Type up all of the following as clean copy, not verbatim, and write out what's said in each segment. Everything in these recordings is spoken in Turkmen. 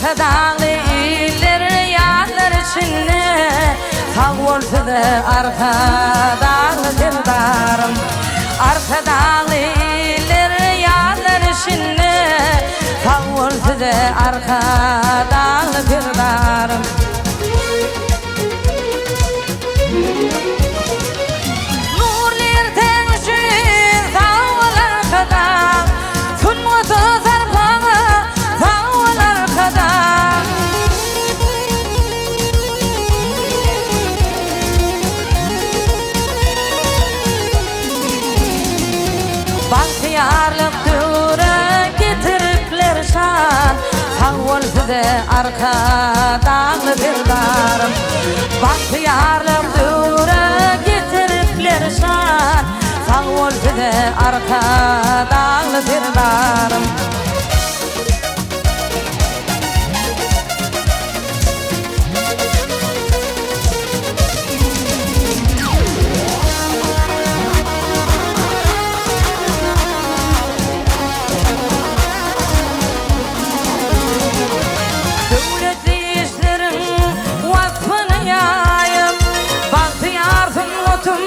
Arkadagly iller ýazlar içinde Sag bol size Arkadagly Serdarym Arkadagly iller ýazlar içinde Sag bol size Arkadagly Serdarym. Nurly erteň üçin sag bol Arkadag Sungata sarpaňa sag bol Arkadag. Bagtyýarlyk döwre getiripler şan, Sag bol size Arkadagly Serdarym. Bagtyýarlyk döwre getiripler şan, Sag bol size Arkadagly Serdarym. Döwletli işleriň waspyny ýaýyp, Bagtyýar sungatym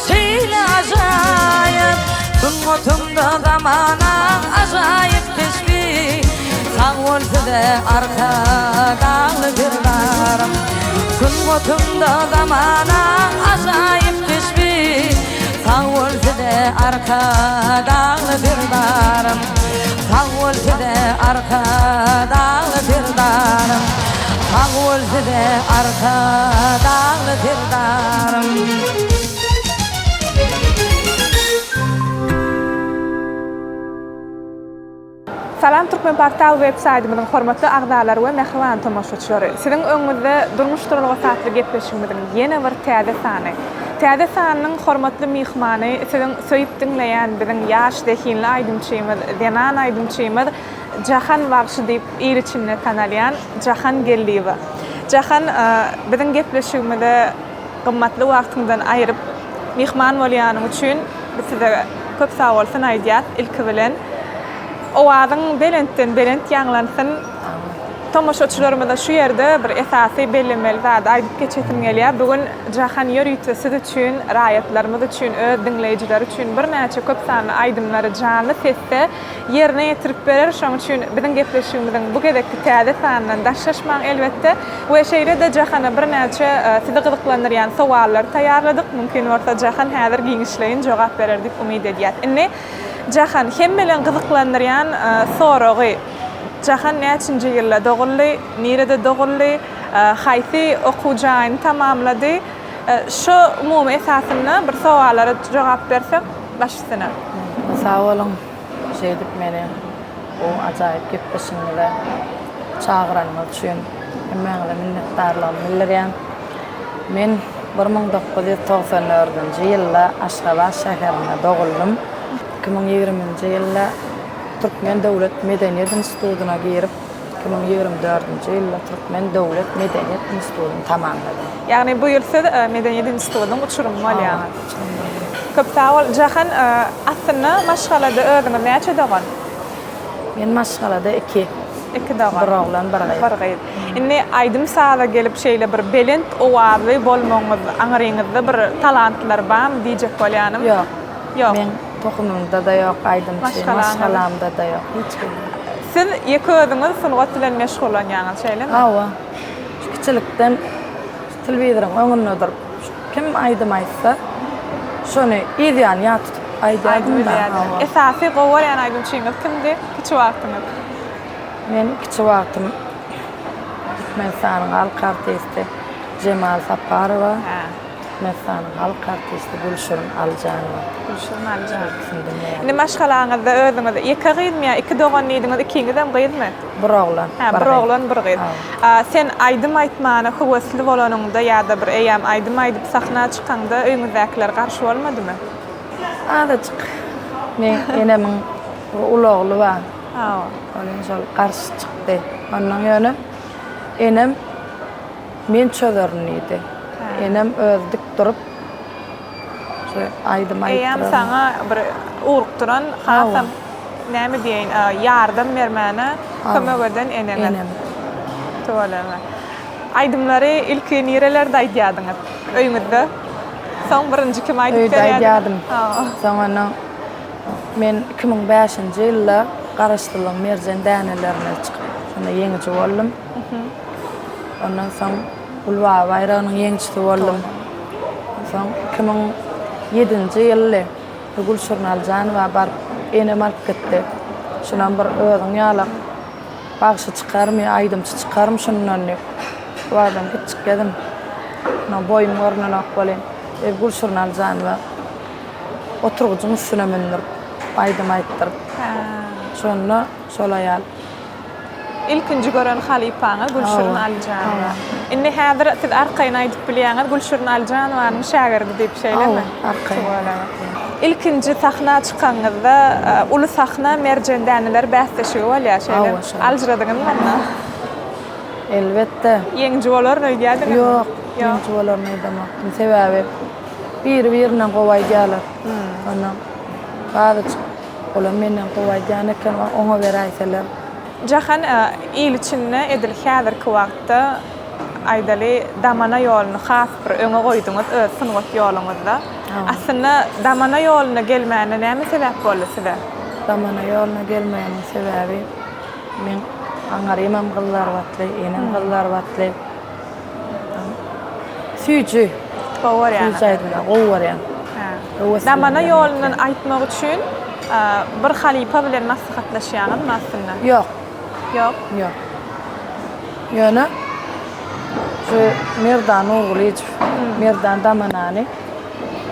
şeýle ajaýyp. Sungatymda zamanaň ajaýyp keşbi, Sag bol size Arkadagly Serdarym. Sungatymda zamanaň ajaýyp keşbi, Sag bol size Arkadagly Serdarym. Sag bol size Arkadagly Serdarym. Sag bol size Arkadagly Serdarym. Salam Türkmenportal web saýtymyzyň hormatly agzalary we mähriban tomaşaçylary! Siziň öňüňizde Durmuş duralgasy atly gepleşigimiziň ýene bir täze sany. Täze sanynyň hormatly myhmany siziň söýüp diňleýän biziň ýaş zehinli aýdymçymyz, zenan aýdymçymyz Jahan bagşy diýip il içinde tanalýan Jahan Geldiýewa. Jahan biziň gepleşigimize gymmatly wagtyňdan aýryp myhman bolýanyň üçin biz size köp sagbolsun aýdýas ilki bilen. Owazyň belentden belent ýaňlansyn. Tomaşaçylarymyza şu ýerde bir esasy bellemeli zady aýdyp geçesim gelýär. Bu gün Jahan ýörite siz üçin, raýatlarymyz üçin, öz diňleýjileri üçin birnäçe köp sanly aýdymlary janly sesde ýerine ýetirip berer. Şonuň üçin biziň gepleşigimiziň bu gezekki täze sanyndan daşlaşmaň elbetde. We şeýle-de Jahana birnäçe sizi gyzyklandyrýan sowallary taýýarladyk. Mümkin bolsa Jahan häzir giňişleýin jogap berer diýip umyt edýäs. Indi Jahan, hemmeleň gyzyklandyrýan soragy, Jahan näçinji ýylda doguldy, nirede doguldy, haýsy okuw jaýyny tamamlady? Şu umumy esasynda bir sowallara jogap berseň baş üstüne. Sag boluň, şeýdip meni bu ajaýyp gepleşigiňize çagyranyňyz üçin hemmäňize minnetdarlygymy bildirýän. Men 1994-nji ýylda Aşgabat şäherinde doguldym. 2020-nji ýylda Türkmen döwlet medeniýet institutyna girip, 2024-nji ýylda Türkmen döwlet medeniýet institutyny tamamladym. Ýagny bu ýyl siz Medeniýet institutynyň uçurymy bolýaňyz. Hawa, uçurym bolýan. Köp sag bol. Jahan, aslynda maşgalada özüňiz näçe dogan? Men maşgalada iki. Iki dogan. Bir oglan, bir gyz. Bir gyz. Indi aýdym-saza gelip şeýle bir belent owazly bolmagyňyz aňryňyzda bir talantlar barmy diýjek bolýanym. Ýok. Ýok. Meň tohumymda-da ýok aýdymçy, maşgalamda-da ýok, hiç kimde. Siz ýeke özüňiz sungat bilen meşgullanýaňyz, şeýlemi? Hawa. Şu kiçilikden şu telewizoryň öňünde durup, kim aýdym aýtsa, şony yz ýany ýat tutup aýdýardym-da. Hawa. Esasy gowy görýän aýdymçyňyz kimdi kiçi wagtyňyz? Men kiçi wagtym Türkmenistanyň halk artisti Jemal Saparowa, Türkmenistanyň halk artisti Gülşirin Alyjanowa. Gülşirin Alyjanowa. Ikisini diňleýärdim. Indi maşgalaňyzda özüňiz ýeke gyzmy ýa iki dogan diýdiňiz, ikiňizem gyzmy? Bir oglan, Hä, bir bir gyz. oglan, bir gyz. Sen aýdym aýtmana höwesli bolanyňda ýa-da bir eýýäm aýdym aýdyp sahna çykaňda öýüňizdäkiler garşy bolmadymy? Azajyk. Meň enemiň bir uly ogly bar. Hawa. Ol şol garşy çykdy. Ondan ýöne enem men çözerin diýdi. Enem özi dik durup şu aýdym aýtdyraryn. Eýýäm saňa bir ugrukdyran, hasam näme diýeýin, ýardam bermäne kömek eden eneňiz. Enem. Tüweleme. Aýdymlary ilki nirelerde aýdýardyňyz? Öýüňizde? Soň birinji kim aýdyp Öýde berýärdi? aýdýardym. Hawa. Soň ondan men 2005-nji ýylda Garaşsyzlygyň merjen dänelerine çykyp, şonda ýeňiji boldum. Ondan soň Gulbaba baýragynyň ýeňijisi boldum. Soň 2007-nji ýyldy. Gülşirin Aljanowa baryp, enem alyp gitdi. Şunam bir özüň ýalak bagşy çykarmy, aýdymçy çykarmy şundan diýip. Bu adam kiçjik gezim. Munuň boýum görnenok welin, Gülşirin Aljanowa oturgyjyň üstüne mündürip, aýdym aýtdyryp. Şonda şol aýal. Ilkinji gören halypaňyz Gülşirin Alyjanowa. Indi häzir siz arkaýyn aýdyp bilýäňiz, Gülşirin Alyjanowanyň şägirdi diýip, şeýlemi? Hawa, arkaýyn. Ilkinji sahna çykaňyzda uly sahna Merjen däneler bäsleşigi bolýar, şeýlemi? Hawa, şeýle. Aljyradyňyzmy onda? Elbetde. Ýeňiji bolaryn öýdýärdiňizmi? Ýok, ýeňiji bolaryn öýdemokdym. Sebäbi biri-birinden gowy aýdýarlar. Ondan azajyk Olam menden gowy aýdýan eken, oňa beräýseler. Jahan il içinde edil häzirki wagtda aýdaly damana ýoluny has bir öňe goýduňyz öz sungat ýoluňyzda. Aslynda damana ýoluna gelmäne näme sebäp boldy size? Damana ýoluna gelmegimiň sebäbi meň aňarymam gyzlarbatly, enem gyzlarbatly. Süýji. Gowy görýäňiz. Süýji aýdymlar gowy görýän. Hä. Damana ýolundan aýtmak üçin bir halypa bilen maslahatlaşýaňyzmy aslynda? Ýok. Ýok? Ýok. Ýöne şu Merdan Nurgylyjow, Merdan Damanany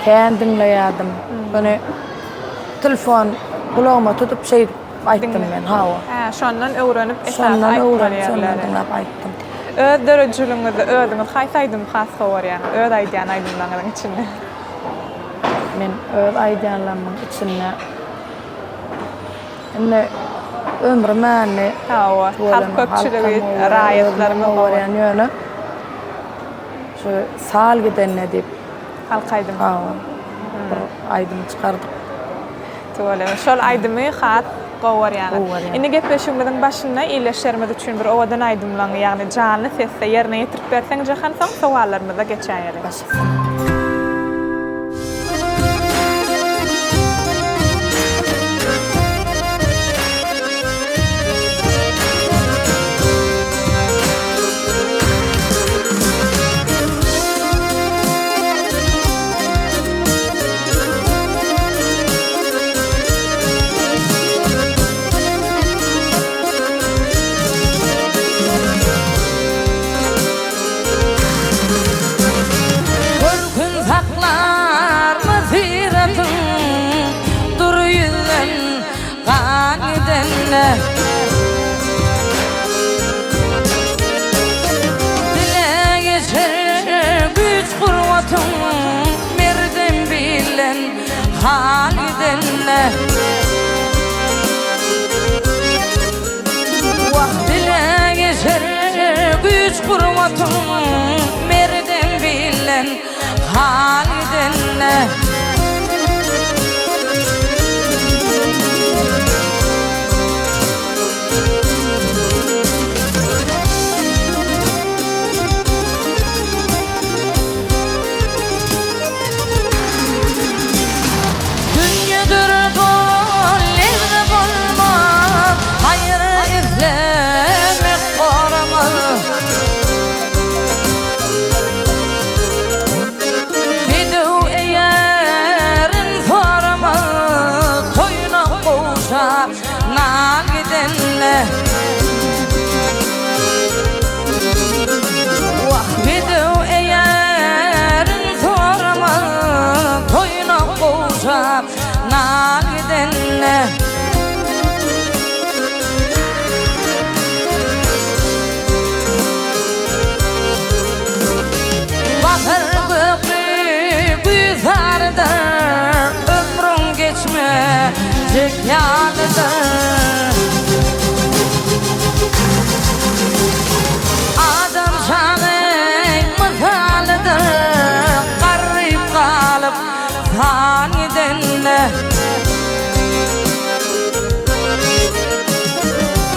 kän diňleýärdim. Ýöne telefon gulagyma tutup şeýdip Aýtdym men, hawa. Hä, şondan öwrenip esasy Şondan aýtmaly öwrenip, şondan ýerleri. diňläp aýtdym. Öz döredijiligiňizde özüňiz haýsy aýdymy has gowy görýäňiz? Öz aýdýan aýdymlaryňyzyň içinde. Men öz aýdýanlarymyň içinde indi ömrüm indi Hawa, halk köpçüligi, raýatlarymyz gowy görýän ýöne şu sal gidende diýip Halk aýdymy. Hawa. Bir aýdym çykardyk. Tüweleme. Şol aýdymy has gowy görýäňiz. Gowy görýän. Indi gepleşigimiziň başynda ildeşlerimiz üçin bir owadan aýdymlaňy, ýagny janly sesde ýerine ýetirip berseň Jahan, soň sowallarymyza geçäýeli. Baş üstüne. Görkün saklarmy syratyň, Dury ýüzden gan gidende. Dile geçer güýç-gurbatyň, Merdem bilen hal gidende. Wah, dile geçer güýç-gurbatyň, Merdem bilen hal gidende. Dünýedir bol, egri bolma, Haýyr islemek goramaz. Bedew eýerin soramaz, Toýuna gowşap nal gidende. Wah, bedew eýerin soramaz, Toýuna gowşap nal gidende. Bahar gökli güzardyr, Ömrüň geçmejek ýalydyr. Adam şanyň mysalydyr, Garyp galyp san gidende.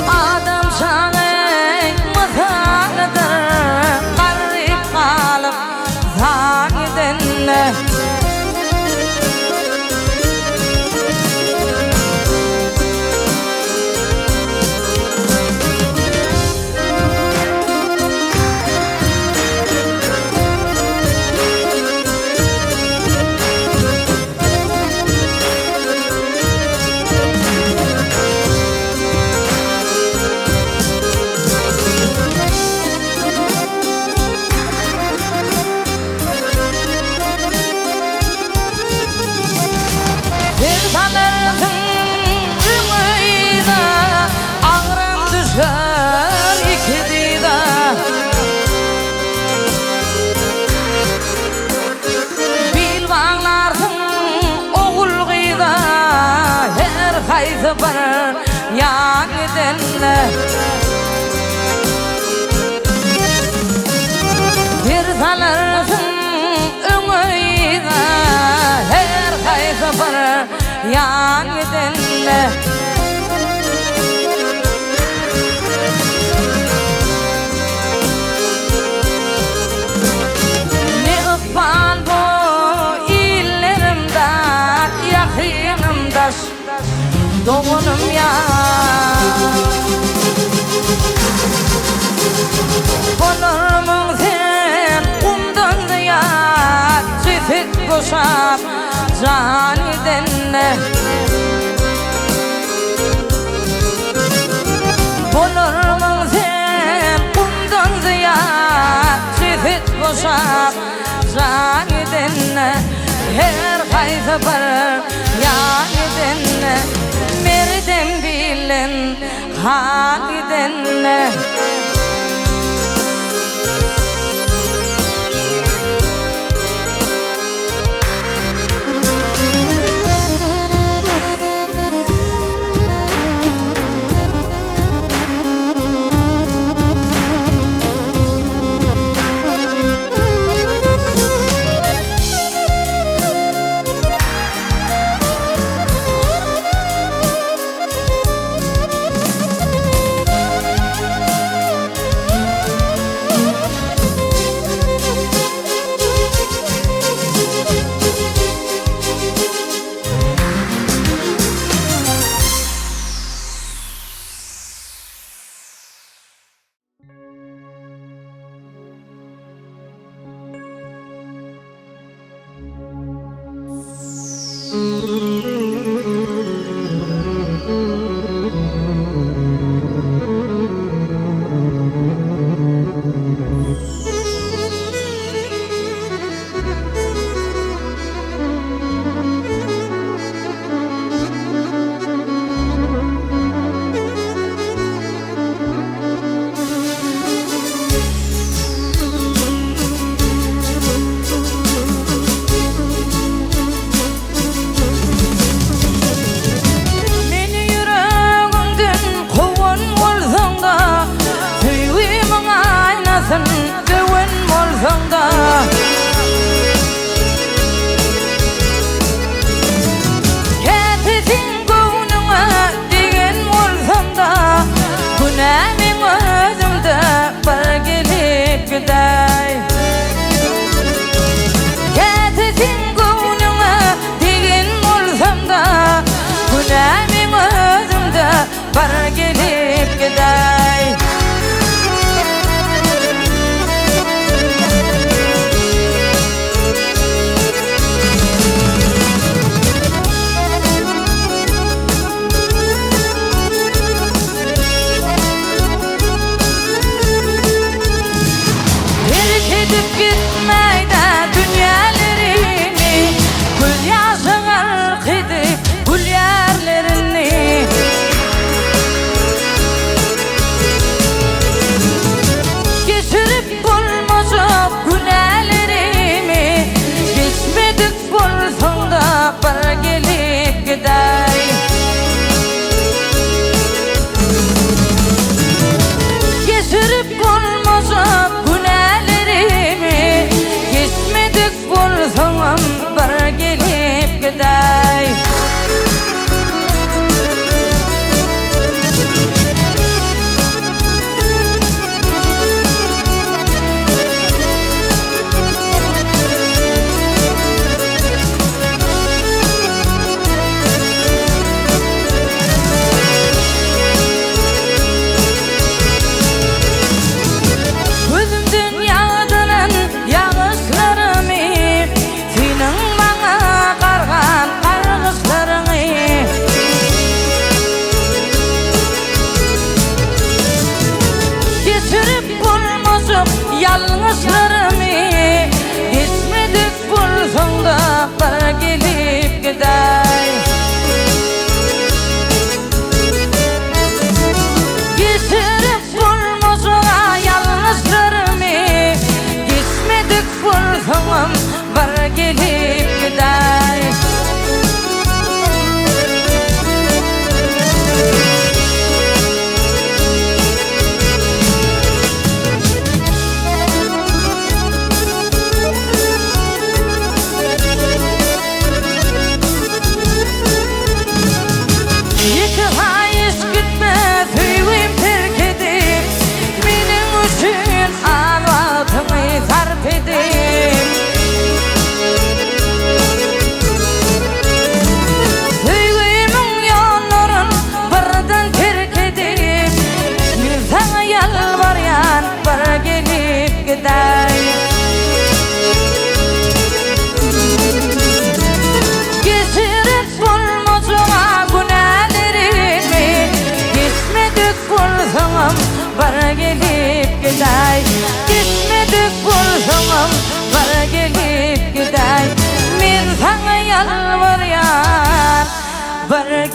Adam şanyň mysalydyr. bir ýan gidende. Ser salarsyň öňe-yza, her haýsy bir ýan gidende. Ne ykbal bu illerim dar, ýakynym daş, doganym ýar. Bolarmyň sen gumdan zyýat, jeset boşap jan gidende. Bolarmyň sen gumdan zyýat, Jeset boşap, jan gidende, Her haýsy bir ýan gidende, Merdem bilen han gidende.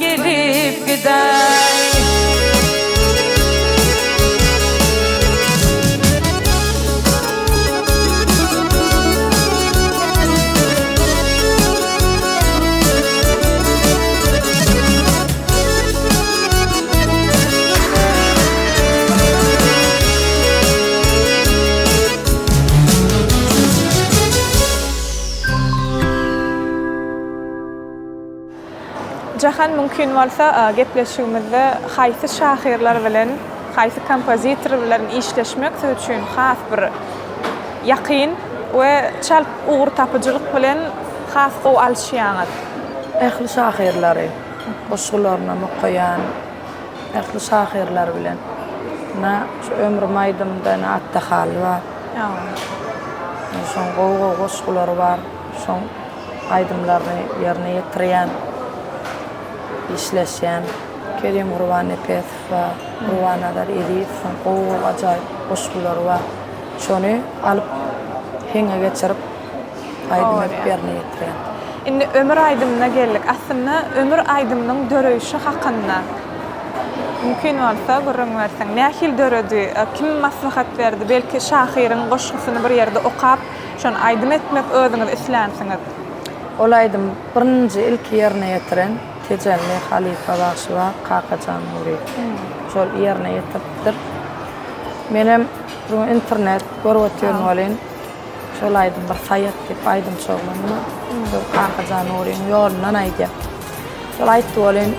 gelip gidäý. Jahan mümkin bolsa gepleşigimizde haýsy şahyrlar bilen, haýsy kompozitor bilen işleşmek siz üçin has bir ýakyn we çalt ugur tapyjylyk bilen has gowy alyşýaňyz? Ähli şahyrlary goşgularynam okaýan, ähli şahyrlar bilen. Ynha, şu Ömrüm aýdymynda ine Atda Hally bar. Şoň gowy-gowy goşgulary bar. Şoň aýdymlaryny ýerine ýetirýän, işleşýän. Kerim Gurbannepesow bar, Gurbannazar Ezizowyň gowy-gowy ajaýyp goşgulary bar. Şony alyp, heňe geçirip, aýdym edip ýerine ýetirýän. Indi Ömür aýdymyna geldik. Aslynda Ömür aýdymynyň döreýşi hakynda mümkin bolsa gürrüň berseň. Nähili döredi? Kim maslahat berdi? Belki şahyryň goşgusyny bir ýerde okap, şony aýdym etmek özüňiz islänsiňiz? Ol aýdym birinji ilki ýerine ýetiren tejenli halypa bagşy bar, Kakajan Nuryýew. Şol ýerine ýetiripdir. Menem bir gün internet görüp otyryn welin, Şol aýdym bir Saýat diýip aýdymçy oglan bar. Şol Kakajan Nuryň ýolundan aýdýar. Şol aýtdy welin.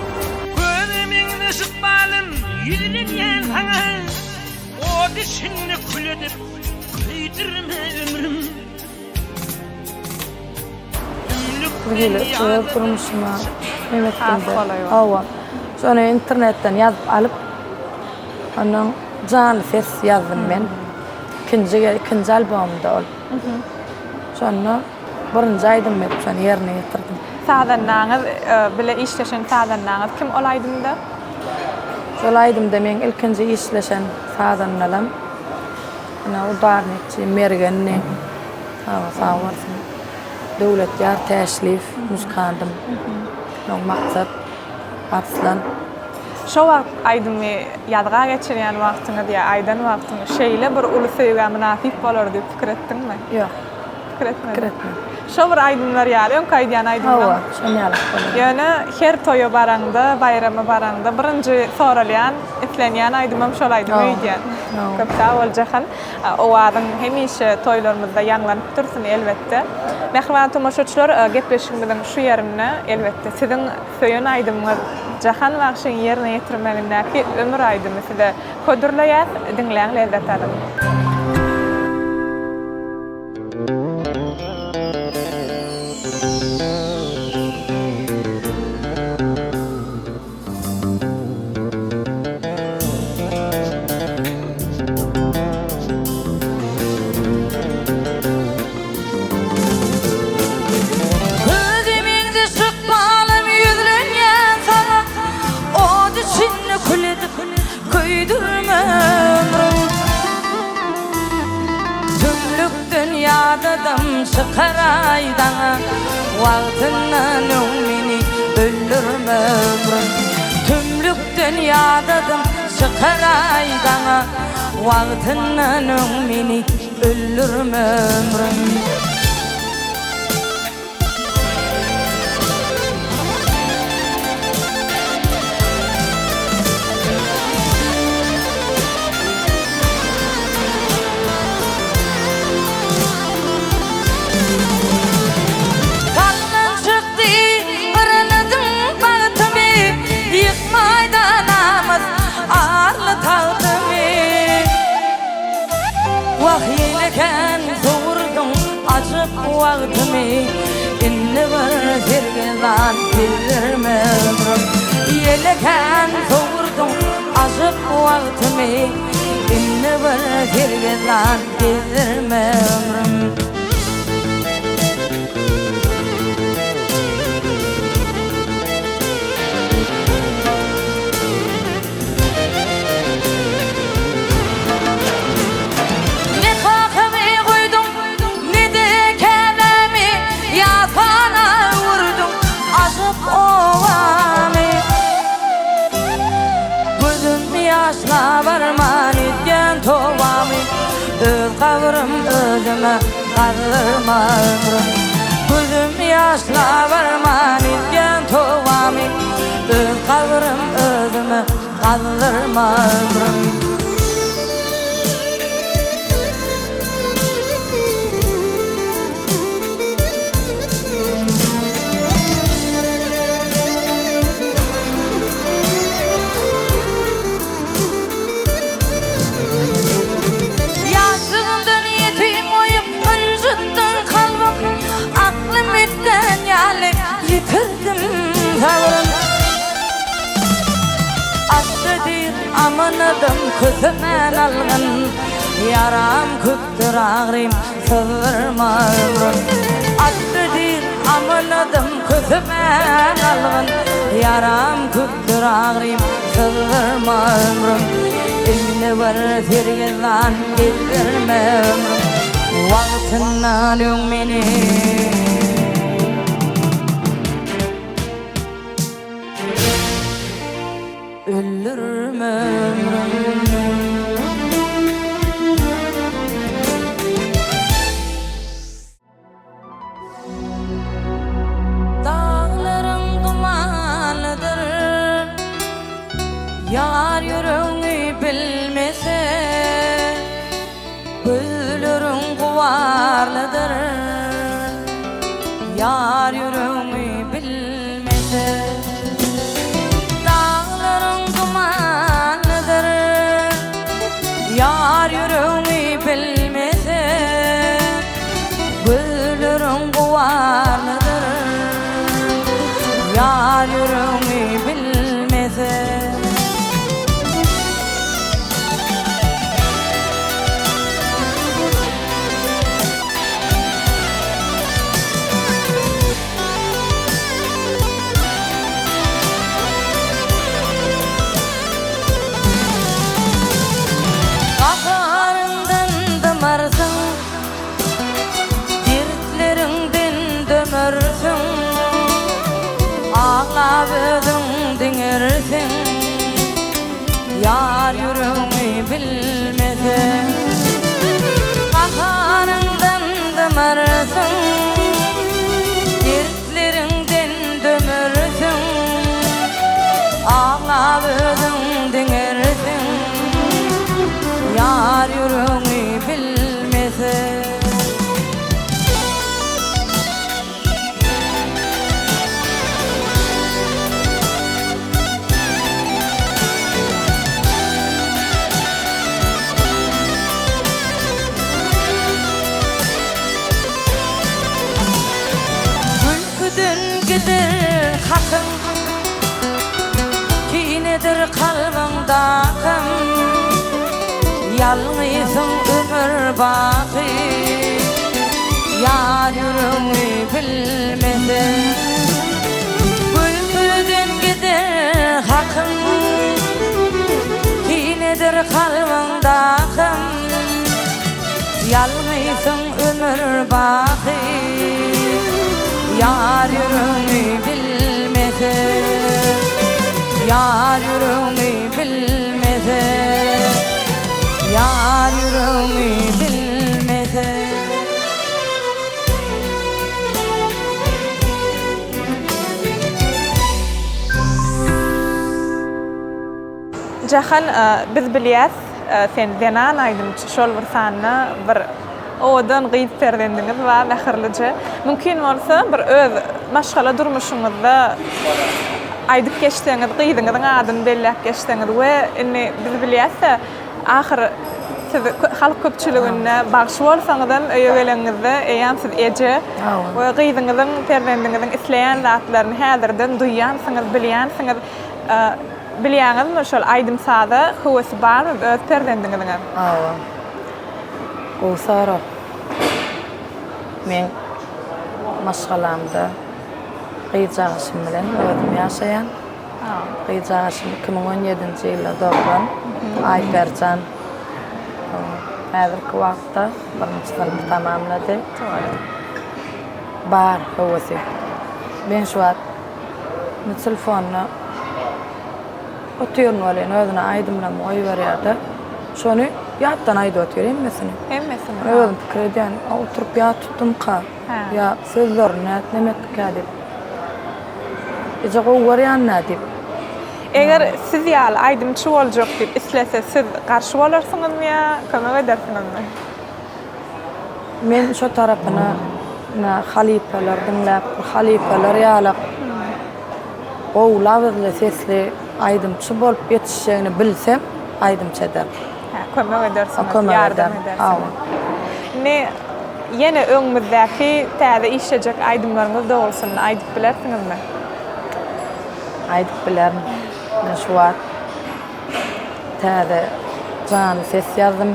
Göze meňzeş ykbalym ýüzlenýän saňa, Ot içinde kül edip köýdürme ömrüm. Bir hili öz durmuşyma nem etdim-de. Hawa. Şony internetden ýazyp alyp, ondan janly ses ýazdym men. Ikinji ikinji albomda ol. Şonda birinji aýdym edip şony ýerine ýetirdim. Sazandaňyz bile işleşen sazandaňyz kim ol aýdymda? Şol aýdymda meň ilkinji işleşen sazandalam ine udarnikçi Mergendi. Sag sag bolsun. Döwletýar Täşliýew muzykantym. Soň Maksat Arslan. Şo wagt aýdymy ýazga geçirýän wagtyňyz ýa aýdan wagtyňyz şeýle bir uly söýgä mynasyp bolar diýip pikir etdiňmi? Ýok. Pikir etmediň. Pikir etmedim. Şo bir aýdymlar ýaly, öňki aýdýan aýdymlaň. Hawa, şon ýaly bolar. Ýöne her toýa baraňda, baýrama baraňda birinji soralýan, islenýän aýdymam şol aýdym öýdýän. Köp sag bol Jahan. Owazyň hemişe toýlarymyzda ýaňlanyp dursun elbetde. Mähriban tomaşaçylar, gepleşigimiziň şu ýerinde elbetde siziň Söýen aýdymyňyz Jahan bagşyň ýerine ýetirmegindäki Ömür aýdymy size hödürleýäs, diňläň lezzet alyň. Gözi meňzeş ykbalym ýüzlenýän saňa, Ot içinde kül edip köýdürme ömrüm. Tümlükden ýadadam çykaraý daňa, Wagtyndan öň meni öldürme ömrüm. Tümlükden ýadadam çykaraý daňa, Wagtyndan öň meni öldürme ömrüm. Salnan çykdy gyrladyň bagtymy, Ýykmaýda namys arly tagtymy. Wah ýelekän sowurdyň ajyp wagtymy, Indi bir sergezdan gezdirme ömrüm. Ýelekän sowurdyň ajyp wagtymy, Indi bir sergezdan gezdirme ömrüm. Ne kakamy goýduň, ne-de käbämi, Ýasana öwürdiň ajap obamy. gabrym özüme gazdyrma ömrüm. Gözüm ýaşlap arman edýän tobamy, Öz gabrym özüme gazdyrma ömrüm. Ýaşlygymdan ýetim goýup ynjytdyň kalbym, Aklym etden ýaly ýitirdim sabrym. Atda diýr amanadym kösemän algyn, Ýaram köpdür agrym syzdyrma ömrüm. Atda diýr amanadym kösemän algyn, Ýaram köpdür agrym syzdyrma ömrüm. Indi bir sergezdan gezdirme ömrüm, Wagtyndan öň meni. Öldürme ömrüm. Daglaryň dumanydyr, Ýar ýüregňi bilmese, Gözleriň gubarlydyr, Ýar ýüregňi bilmese. Daglaryň dumanydyr, Ýar ýüregňi bilmese, Gözleriň gubarlydyr, Ýar ýüregňi bilmese. Gaharyňdan dymarsyň, Dertleriňden dömersiň, Aglap özüň diňersiň, Ýar ýüregňi bilmese. Gaharyňdan dymarsyň, Dertleriňden dömersiň, Aglap özüň diňersiň, Ýar ýüregňi bilmese. Gülküden gider hakyň, Kinedir kalbyňdakam, Ýalňyzsyň ömür baky, Ýar ýüregňi bilmese. Gülküden gider hakyň, Kinedir kalbyňdakam, Ýalňyzsyň ömür baky, Ýar ýüregňi bilmese, Ýar ýüregňi bilmese, Ýar ýüregňi bilmese. Jahan, biz bilýäs, sen zenan aýdymçy, şol bir sanda bir owadan gyz perzendiňiz bar, mähirlije. Mümkin bolsa, bir öz maşgala durmuşyňyzda aýdyp geçseňiz, gyzyňyzyň adyny belläp geçseňiz we indi biz bilýäs-de, ahyr siz halk köpçüliginde bagşy bolsaňyzam, öýe geleniňizde eýýäm siz eje we gyzyňyzyň, perzendiňiziň isleýän zatlaryny häzirden duýýansyňyz, bilýänsiňiz. Bilýäňizmi, şol aýdym-saza höwesi barmy öz perzendiňiziňem? Hawa. Gowy sorag. Men maşgalamda gyzjagaşym bilen özüm ýaşaýan. Gyzjagaşym 2017-nji ýylda doglan Aýperjan. Häzirki wagtda birinji synpy tamamlady. Bar höwesi. Men şu wagt Ýatdan aýdyp otyr hemmesini. Hemmesini. Özüm pikir edýän, oturyp ýat tutdumka? Ýa sözlerini nädip neme etdikä diýip. Eje gowy görýän-dä diýip. Eger siz ýaly aýdymçy boljak diýip islese siz garşy bolarsyňyzmy ýa kömek edersiňizmi? Men şo tarapyna ine halypalar diňläp halypalar ýalak gowy labyzly sesli aýdymçy bolup ýetişjegini bilsem aýdymçy ederdim. Hä, kömek edersiňiz, ýardam edersiňiz. Indi ýene öňümizdäki täze işlejek aýdymlaryňyz dogrusynda aýdyp bilersiňizmi? Aýdyp bilerin. Men şu wagt täze janly ses ýazdym.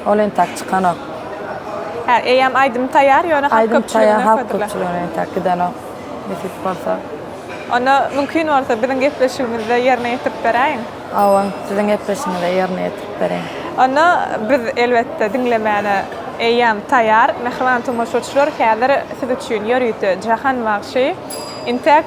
Ol entäk çykanok. Hä, eýýäm aýdym taýýar, ýöne halk köpçüligine Aýdym taýýar, halk köpçüligine entäk gidenok. Nesip bolsa. Onda mümkin bolsa biziň gepleşigimizde ýerine ýetirip beräýiň. Hawa, siziň gepleşigiňizde ýerine ýetirip bereýin. Onda biz elbetde diňlemäne eýýäm taýýar. Mähriban tomaşaçylar, häzir siz üçin ýörite Jahan bagşy intäk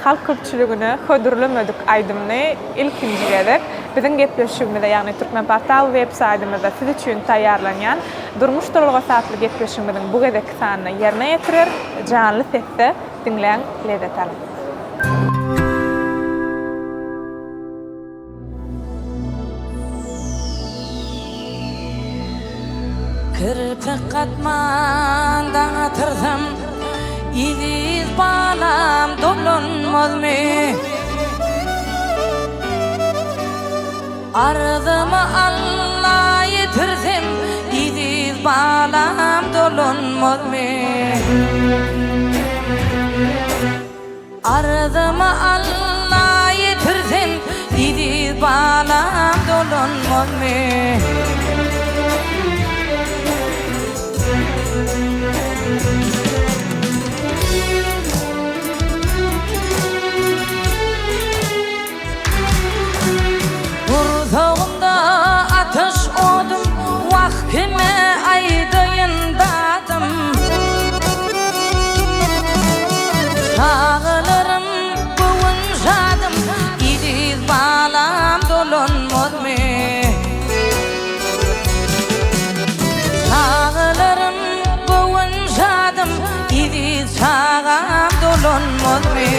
halk köpçüligine hödürlemedik aýdymyny ilkinji gezek biziň gepleşigimizde, ýagny Türkmenportal web saýtymyzda siz üçin taýýarlanýan Durmuş duralgasy atly gepleşigimiziň bu gezekki sanynda ýerine ýetirer, janly sesde diňläň, lezzet alyň. Kirpik gatman daň atyrsam, Eziz balam dolanmazmy? Arzymy Alla ýetirsem, Eziz balam dolanmazmy? Arzymy Alla ýetirsem, Eziz balam dolanmazmy? Gursagymda ataş odum, Wah, kime aýdaýyn dadym. Çagalarym göwün şadym, Eziz balam dolanmazmy? Çagalarym göwün şadym, Eziz çagam dolanmazmy?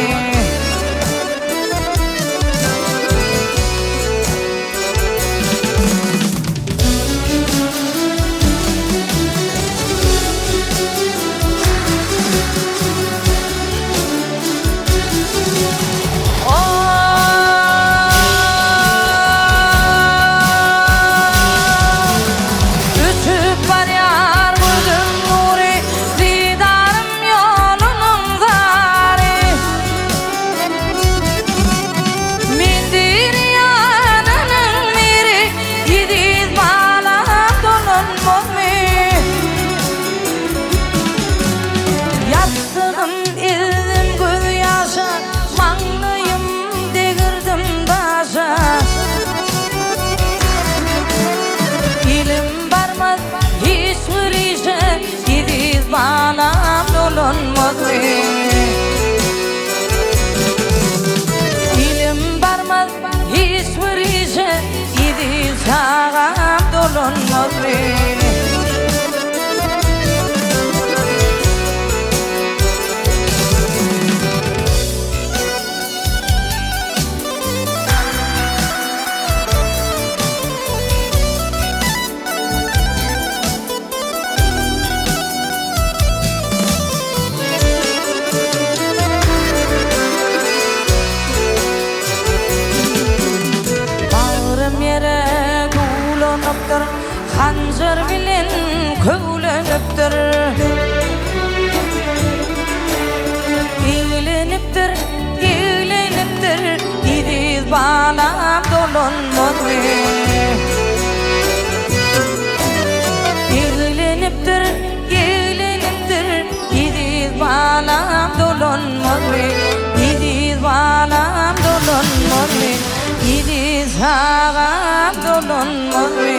Öçüp barýar gözüm nury, Didarym ýolunyň zary. Mendir ýanynyň biri, Eziz balam dolanmazmy? Ýassygym ezdim gözýaşa, Maňlaýym degirdim daşa. Elim barmaz hiç bir işe, Eziz balam dolanmazmy? Elim barmaz hiç bir işe, Eziz çagam dolanmazmy? Bagrym ýere duwlanypdyr, Hanjar bilen köwlenipdir. Eglenipdir, eglenipdir, Eziz balam dolanmazmy? Eglenipdir, eglenipdir, Eziz balam dolanmazmy? Eziz balam dolanmazmy? Eziz çagam dolanmazmy?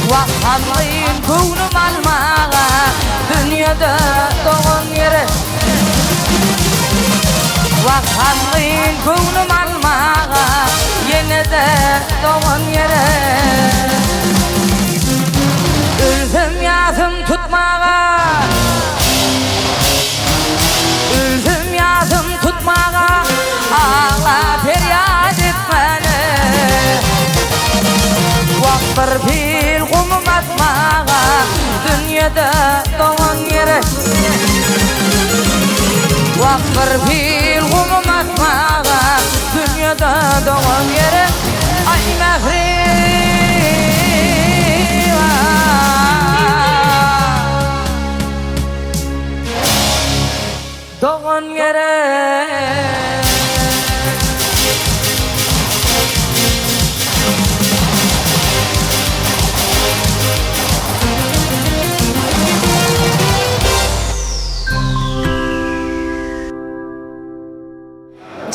Wah gamgyn göwnüm almaga Dünýede dogan gerek. Wah gamgyn göwnüm almaga Ýene-de dogan gerek. Ölsem ýasym tutmaga. Ölsem ýasym tutmaga, Agla perýat etmäne. Wah bir pil gumum atmaga, Dünýede dogan gerek. Wah bir pil gumum atmaga, Dünýede dogan gerek. Aý mähriban. Dogan gerek.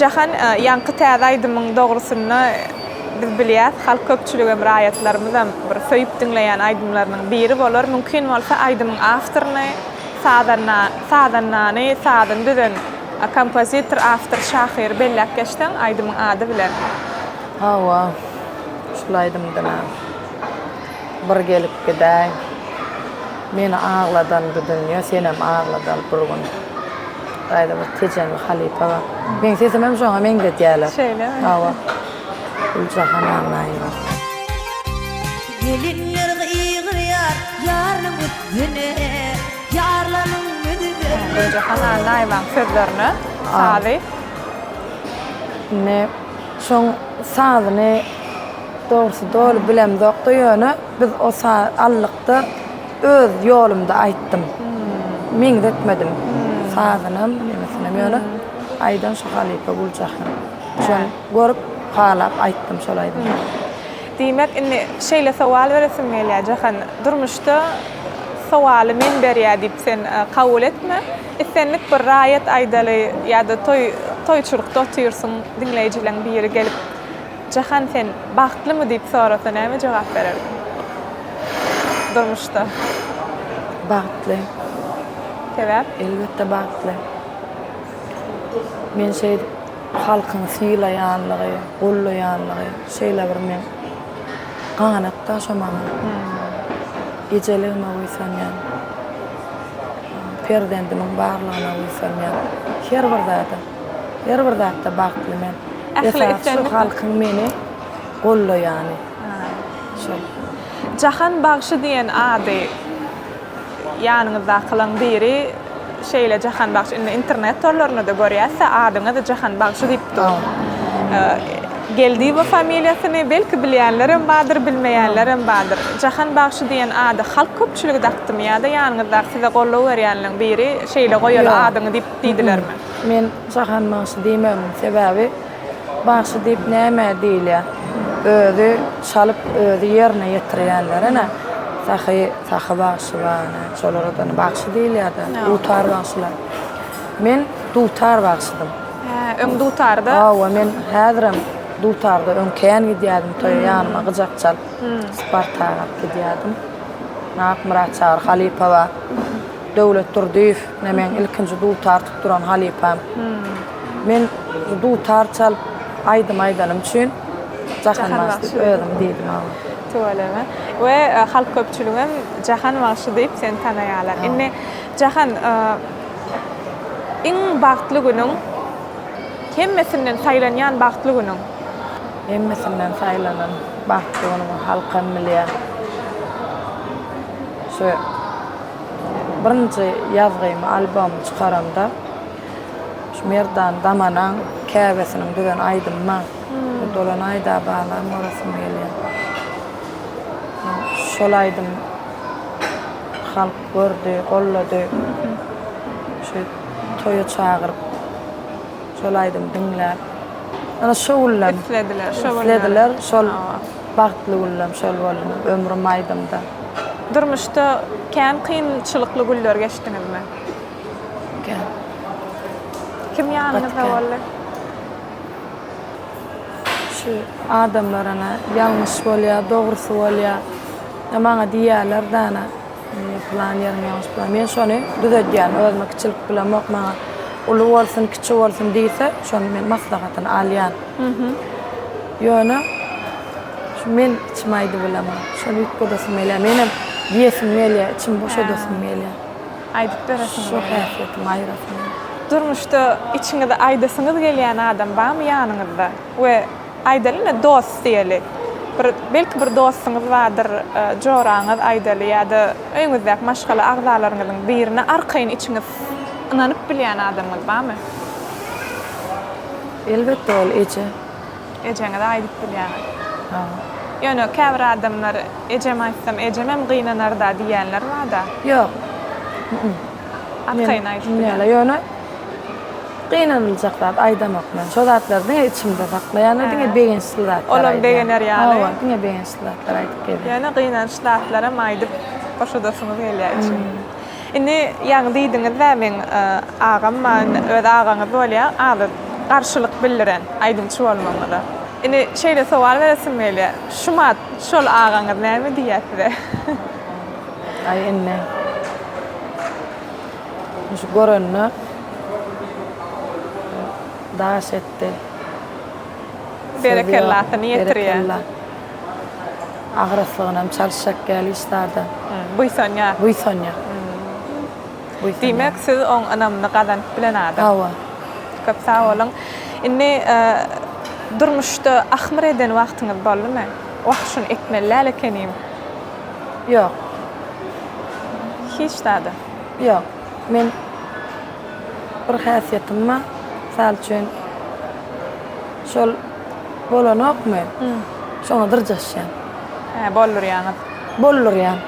Jahan, ýaňky täze aýdymyň dogrusynda biz bilýäs, halk köpçüligem, raýatlarymyzam bir söýüp diňleýän aýdymlarynyň biri bolar. Mümkin bolsa aýdymyň awtoryny Sazanda, sazandany, sazyny düzen kompozitor, awtor, şahyry belläp geçseň, aýdymyň ady bilen. Hawa, şul aýdymdan-a bir gelip gidäý. Meni agladan bu dünýe, senem agladar bir gün. Gaýda bir tejenli halypa bar. Meň sesimem şoňa meňzedýärler. Şeýlemi? Hawa. Güljahan Annaýewa. Gelinler gygyrýar ýarynyň üstüne, ýarlanyň Güljahan Annaýewaň sözlerine sazy. Indi şoň sazyny dogrusy doly bilemzok-da ýöne biz o saz allykda öz ýolumda aýtdym. Meňzetmedim. Sazynam, nemesinem ýöne aýdan şo halypa Güljahan. Şony görüp halap aýtdym şol aýdymy. Diýmek, indi şeýle sowal beresim gelýär, Jahan, durmuşda sowaly men berýär diýip sen kabul etme. Islendik bir raýat aýdaly ýa-da toý, toýçulykda otyrsyň, diňleýjileň biri gelip, Jahan sen bagtlymy diýip sorasa näme jogap bererdiň? Durmuşda. Bagtly. Sebäp? Elbetde bagtly. Men şeýdip Halkyň sylaýanlygy, gollaýanlygy şeýle bir meň ganat-da şo maňa. Ejeligime buýsanýan. Perzendimiň barlygyna buýsanýan. Her bir zada, her bir zatda bagtly men. Esasy şu halkyň meni gollaýany. Şol. Jahan bagşy diýen ady Ýanyňyzdakylaň biri şeýle Jahan bagşy indi internet torlarynda-da görýäs-dä adyňyzy Jahan bagşy diýip dur. Geldiýewa familiýasyny belki bilýänlerem bardyr, bilmeýänlerem bardyr. Jahan bagşy diýen ady halk köpçüligi dakdymy ýa-da ýanyňyzdaky size goldaw berýänleň biri şeýle goýaly adyňy diýip diýdilermi? Men Jahan bagşy diýmegimiň sebäbi Bagşy diýip nämä diýilýär? Özi çalyp, özi ýerine ýetirýänler ene. Sahy, Sahy bagşy bar ene. Şolara-da bagşy diýilýär-dä. Dutar bagşylar. Men dutar bagşydym. Hä, öň dutarda? Hawa, men häzirem dutarda öň kän gidýärdim toýa, ýanyma gyjak çalyp, Spartak alyp gidýärdim. Akmyrat Çary halypa bar. Döwlet Durdyýew, ine meň ilkinji dutar tutduran halypam. Men dutar çalyp aýdym aýdanym üçin Jahan bagşy diýip özüm diýdim hawa. Tüweleme. We halk köpçüligem Jahan bagşy diýip seni tanaýarlar. Indi Jahan iň bagtly günüň hemmesinden saýlanýan bagtly günüň? Hemmesinden saýlanan bagtly günümi halkam bilýär. Şu birinji ýazgymy albomymy çykaramda Şu Merdan Damanaň käbesiniň düzen aýdymy bar. Dolanaýda balam bolasym gelýär. Şol aýdym halk gördi, gollady. Şu toýa çagyryp, şol aýdymy diňläp. Ana şo günlem. Islediler, şo günler. Islediler, şol bagtly günlem şol boldy. Ömrüm aýdymda. Durmuşda kän kynçylykly günler geçdiňizmi? Kän. Kim ýanyňyzda boldy? Şu adamlar ana ýalňyş bolýar, dogrusy bolýar. Ýa maňa diýýärler dana, Pylan ýeriň ýalňyş pylan. Men şony düzedýän, özüme kiçilik bilemok, maňa uly bolsun, kiçi bolsun diýse, şony men maslahatyny alýan. Ýöne şu men içim aýdybilemok. Şony üýtgedesim gelýär. Menem diýesim gelýär, içimi boşadasym gelýär. Aýdyp beresiň Şu häsiýetimi aýyrasym gelýär. Durmuşda içiňizi aýdasyňyz gelýän adam barmy ýanyňyzda? We Aýdaly ine dost diýeli. Bir belki bir dostuňyz bardyr, joraňyz aýdaly ýa-da öýüňizdäki maşgala agzalaryňyzyň birine arkaýyn içiňiz ynanyp bilýän adamyňyz barmy? Elbetde ol eje. Ejeňize aýdyp bilýäňiz. Hawa. Ýöne käbir adamlar ejeme aýtsam ejemem gynanarda diýýänler barda. Ýok. Arkaýyn aýdyp bilýän. Ýöne gynanyljak zat aýdamok men. Şo zatlary diňe içimde saklaýan we diňe begençli zatlar aýdýan. Olam begener ýaly. Hawa, diňe begençli zatlar aýdyp gezýän. Ýöne gynançly zatlaram aýdyp boşadasyňyz gelýär içiňizi. Indi ýaňy diýdiňiz-dä meň agam bar, indi öz agaňyz bolýar, azy garşylyk bildiren aýdymçy bolmagyňyza. Indi şeýle sowal beresim gelýär. Şumat şol agaňyz näme diýýär size? Aý indi şu görende daş etdi. Berekellasyny ýetirýär. Berekella. Agraslygyny hem çalyşjak ýaly hiç zada. Buýsanýar. Buýsanýar. Diýmek siz oň ynamyny gazanyp bilen adam. Hawa. Köp sag boluň. Indi durmuşda ahmyr eden wagtyňyz boldumy? Wah şuny etmeli däl ekenim. Ýok. Hiç zada. Ýok. Men bir häsiýetim bar. Mysal üçin, şol bolanokmy, şoňa dyrjaşýan. Hä, boldurýaňyz. Boldurýan.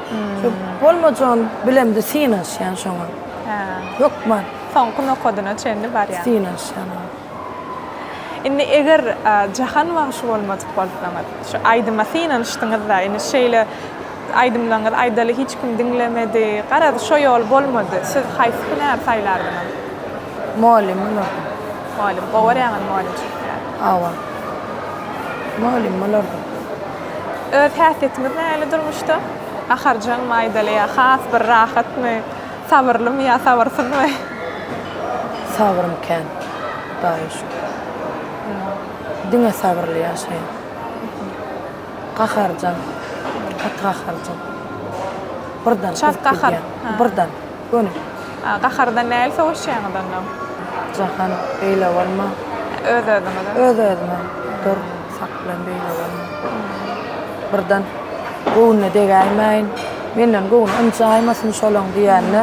Şo bolmajagyny bilemde synanyşýan şoňa. Hä. Hökman. Soňky nokadyna çenli barýaň. Synanyşýan. Indi eger Jahan bagşy bolmadyk bolsaňyz, şu aýdyma synanyşdyňyz-da, indi şeýle aýdymlaryňyzy aýdaly hiç kim diňlemedi, garaz şo ýol bolmady, siz haýsy hünäri saýlardyňyz? Mugallym bolardym. Mugallym, gowy görýäňiz mugallymçylyk hünärini? Hawa. Mugallym bolardym. Öz häsiýetiňiz nähili durmuşda? Gaharjaňmy aýdaly ýa has bir rahatmy? Sabyrlymy ýa sabyrsyzmy? Sabrym kän, Hudaýa şükür. Diňe sabyrly ýaşaýan. Gaharjaň, gaty gaharjaň. Birden Çalt gyzyp gahar. gidýän. Birden, göni. Gahardan nähili sowaşýaňyz onda? Jahan, beýle bolma. Öz-özüňize? Öz-özüme. Dur, saklan, beýle bolma. Birden göwnüne degäýmäýin. Menden göwni ynjaýmasyn şolaň diýende.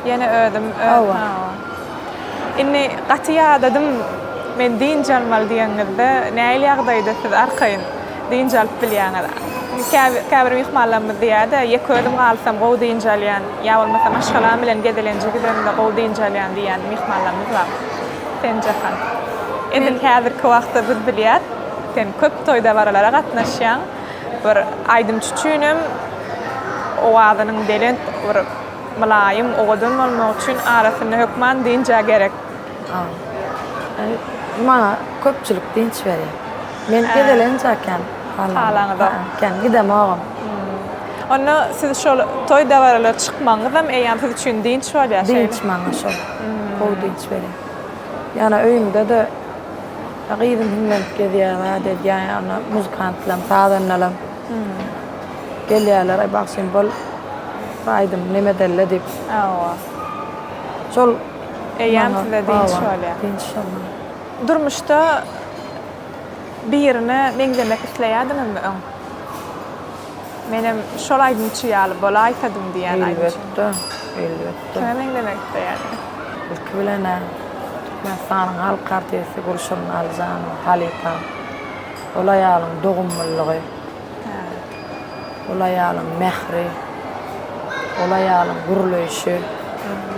Ýene özüm öz hawa. Indi gaty ýadadym, men dynç almaly diýeňizde nähili ýagdaýda siz arkaýyn dynç alyp bilýäňiz? Käbir myhmanlarymyz diýýär-de, ýeke özüm galsam gowy dynç alýan, ýa bolmasa maşgalam bilen gezelenje gidemde gowy dynç alýan diýýän myhmanlarymyz bar. Sen Jahan. Edil häzirki wagtda biz bilýäs, sen köp toý-dabaralara gatnaşýaň. Bir aýdymçy üçinem owazynyň belent bir mylaýym, owadan bolmagy üçin arasynda hökman dynç-a gerek. Maňa köpçülik dynç berýär. Men gezelenç-ä kän halaňyzok. Kän gidemogam. Onda siz şol toý-dabaralara çykmagyňyzam eýýäm siz üçin dynç bolýar, şeýlemi? Dynç maňa şol. Gowy dynç berýär. Ýöne öýümde-de Gyzym hiňlenip gezýär, zat edýär, ýagny muzykantlam, sazandalam gelýärler, aý bagşym bol bir aýdym neme edeli diýip. Hawa. Şol Eýýäm size dynç bolýar. Dynç şol maňa. Durmuşda birine meňzemek isleýärdiňizmi öň? Menem şol aýdymçy ýaly bolaýsadym diýýän aýdymçy. Elbetde, elbetde. Kime meňzemek isleýärdiňiz? Ilki bilen-ä Türkmenistanyň halk artisti Gülşirin Alyjanowa halypam. Ol aýalyň dogumlylygy, ol aýalyň mähri, ol aýalyň gürleýşi,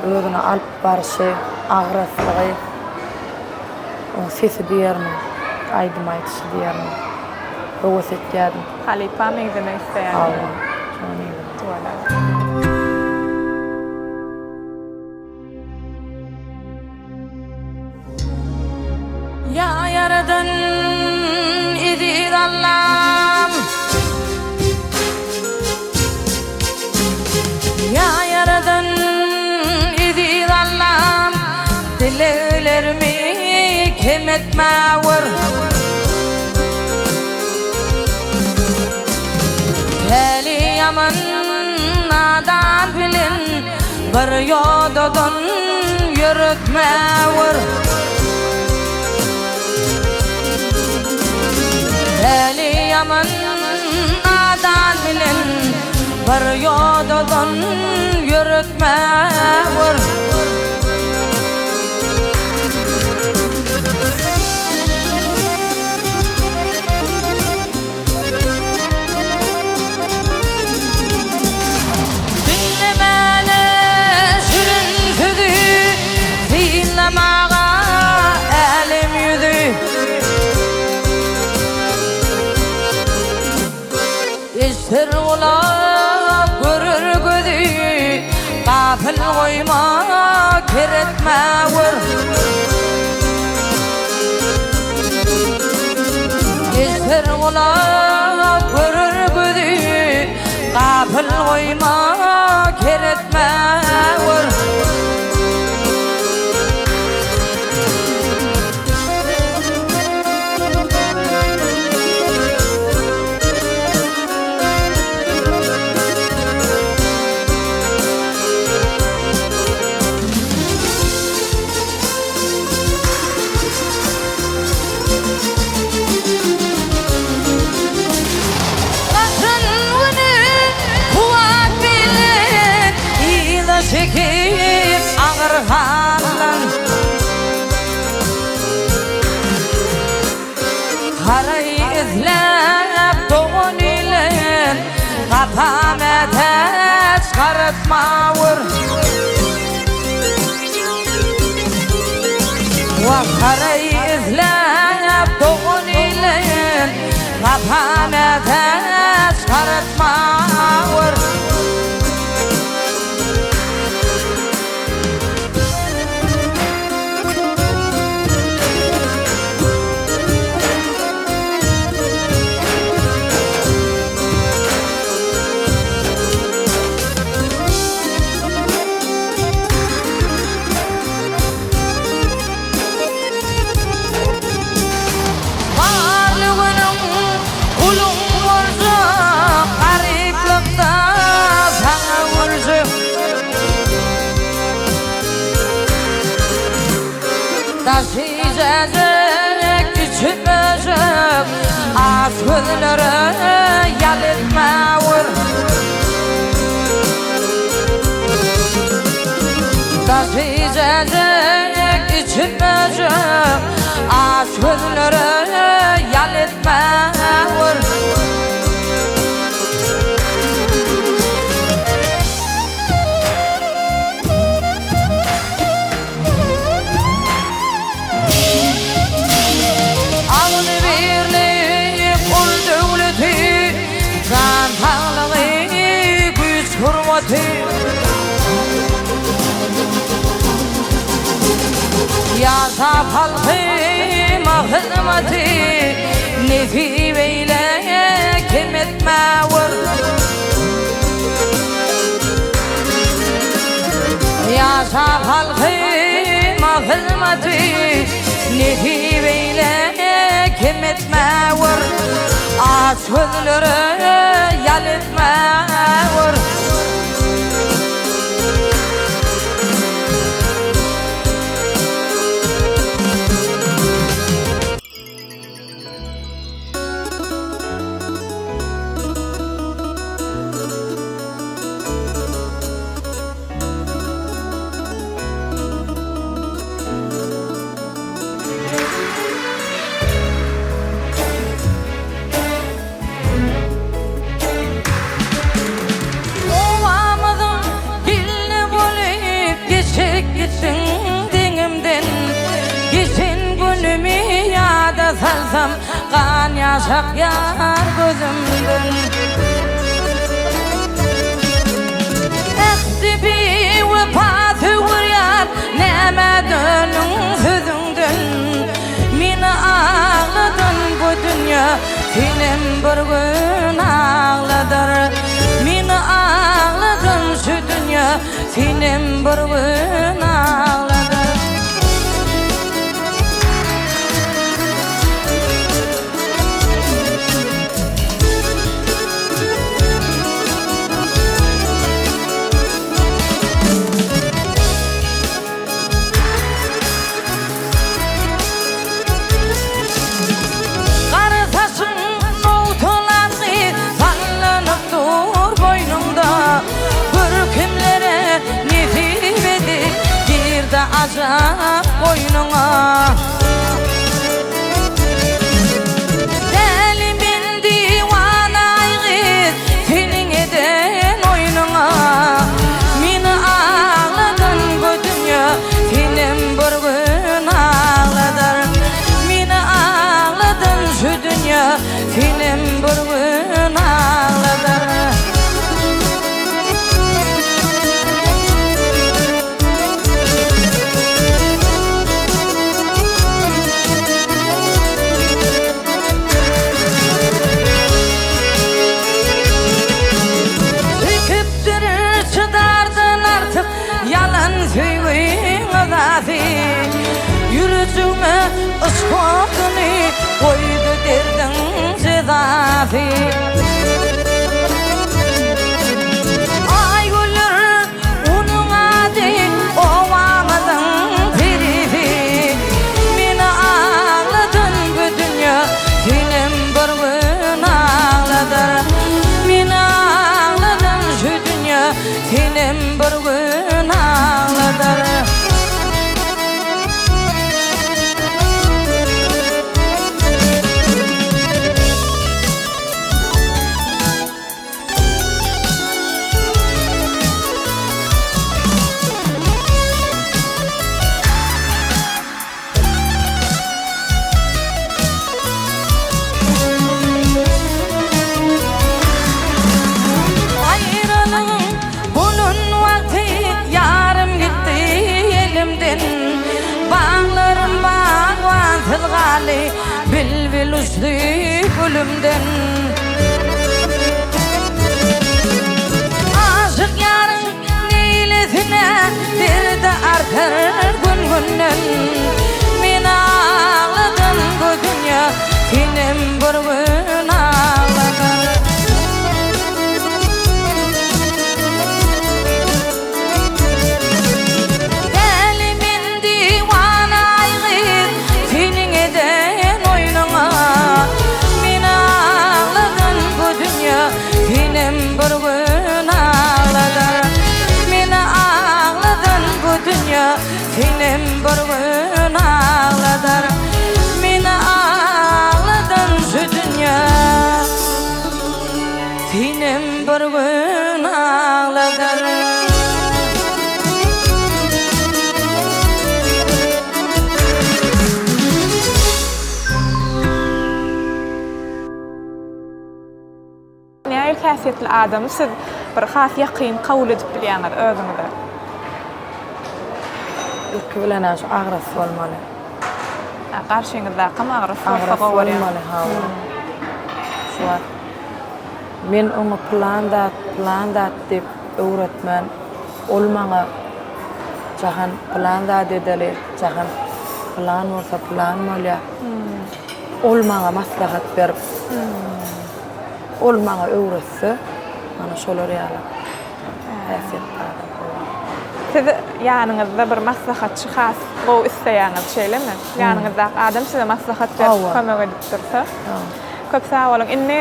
özüni alyp barşy, agraslygy, oň sesi diýermiň, aýdym aýdyşy diýermiň, höwes etýärdim. Halypa meňzemek isleýärdim. Hawa, şoňa meňzemek. Tüweleme. Ýa Ýaradan eziz Allam. etmäwer. Päli ýaman nadan bilen bir ýodadan ýöretmäwer. Päli ýaman nadan bilen bir ýodadan ýöretmäwer. Diňlemäne şirin sözi, Synlamaga älem ýüzi. Eşder gulak, görer gözi, Gapyl goýma, ker etme gör. Eşder gulak, görer gözi, Gapyl goýma, ker etme gör. Gaçan güni kuwwat bilen yza çekip agyr haldan. Haraý isläp dogan ile gapa mätäç garatmawur. Wah haraý isläp dogan ile gapa mätäç garatmawur. Barly günüň guluň boljak, garyplykda saňa güljek. Daşy ijejek, içi möjek, Aç gözlere ýal etmäwür. Daşy ijejek, içi möjek, Aç gözlere ýal etmäwür. Agzybirlik ol döwleti, jan saglygy, güýç gurbaty. Ýaşap halkyma hyzmaty, nesip eýle kem etmäwer. Ýaşap halkyma hyzmaty, Nesip eýle kem etmäwer, Aç gözlere ýal etmäwer. Obamyzyň gelni bolup geçip gitdiň deňimden Geçen günümi ýada salsam gan ýaş akýar gözümden Ähdi biwepa söwürýär nämä dönüň sözüňden Meni agladan bu dünýe senem bir gün agladar Meni agladan şu dünýe senem bir gün agladar. jezasy. Aýgüldür onuň ady, obamyzyň perisi. Meni agladan bu dünýe, senem bir gün agladar. Meni agladan şu dünýe, senem bir gün agladar. Aýralygyň bolan wagty ýarym gitdi elimden. Baglarym bagbansyz galdy, bilbil uçdy gülümden. Aşyk ýaryň neýlesine derdi artar gün-günden. Meni agladan bu dünýe senem bir gün agladar. Däli men diwana aý gyz seniň eden oýnuňa. Meni agladan bu dünýe senem bir gün agladar. Meni agladan bu dünýe senem bir gün agladar. Meni agladan şu dünýe senem bir gün agladar. Nähili häsiýetli adamy siz bir has ýakyn kabul edip bilýäňiz özüňize? Ilki bilen-ä şu agras bolmaly. Hä, garşyňyzdakam agras bolsa Agras gowy bolýar. bolmaly, hawa. Şu wagt men oňa pylan zat, pylan zat diýip öwretmän, ol maňa Jahan pylan zat edeli, Jahan pylan bolsa pylan bolýar. Ol maňa maslahat berip, ol maňa öwretse, mana şolar ýaly häsiýetli adam gowy. Siz ýanyňyzda bir maslahatçy has gowy isleýäňiz, şeýlemi? Ýanyňyzdaky adam size maslahat berip, kömek edip dursa. Köp sag boluň. Indi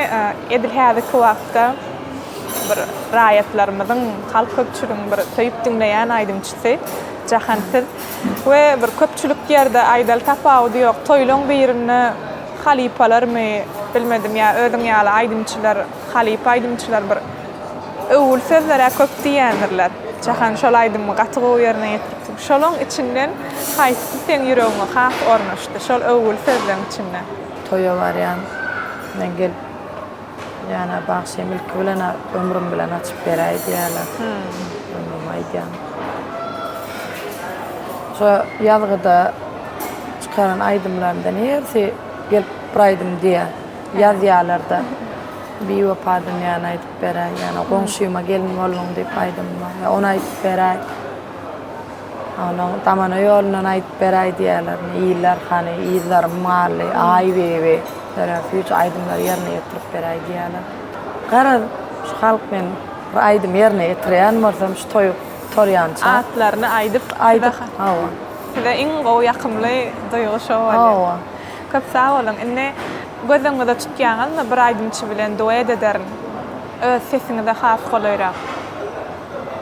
edil häzirki wagtda bir raýatlarymyzyň, halk köpçüligiň bir söýüp diňleýän aýdymçysy Jahan siz. We bir köpçülik ýerde aýdaly tapawudy ýok, toýlaň birinde halypalarmy bilmedim ýa özüň ýaly aýdymçylar, halypa aýdymçylar bir öwgüli sözler-ä köp diýýändirler. Jahan şol aýdymy gaty gowy ýerine ýetiripsiň. Şolaň içinden haýsysy seň ýüregiňe has ornaşdy şol öwgüli sözleň içinde? Toýa barýan men gelip ýana bagşym ilki bilen-ä ömrüm bilen açyp beräý diýýärler. Ömrümi aýdýan. Şo ýazgyda çykaran aýdymlarymdan hersi gelip bir aýdym diýýär. Ýazýarlar-da. Biwepa dünýäni aýdyp beräý, ýa Goňşyma gelin bolduň diýip aýdym bar. Ýa ony aýdyp beräý. Onuň Damana ýolundan aýdyp beräý diýýärler. Iller hany, yzlarym galdy, Aýbibi. Dörän süýji aýdymlary ýerine ýetirip beräý diýýärler. Garaz, şu halk men bir aýdym ýerine ýetirýän bolsam, şu toý gutarýança. Atlaryny aýdyp, aýdyp, hawa. Size iň gowy ýakymly duýgy şo bolýar. Hawa. Köp sag boluň. Indi göz öňüňize tutýaňyzmy bir aýdymçy bilen duet ederin. Öz sesiňize has golaýrak.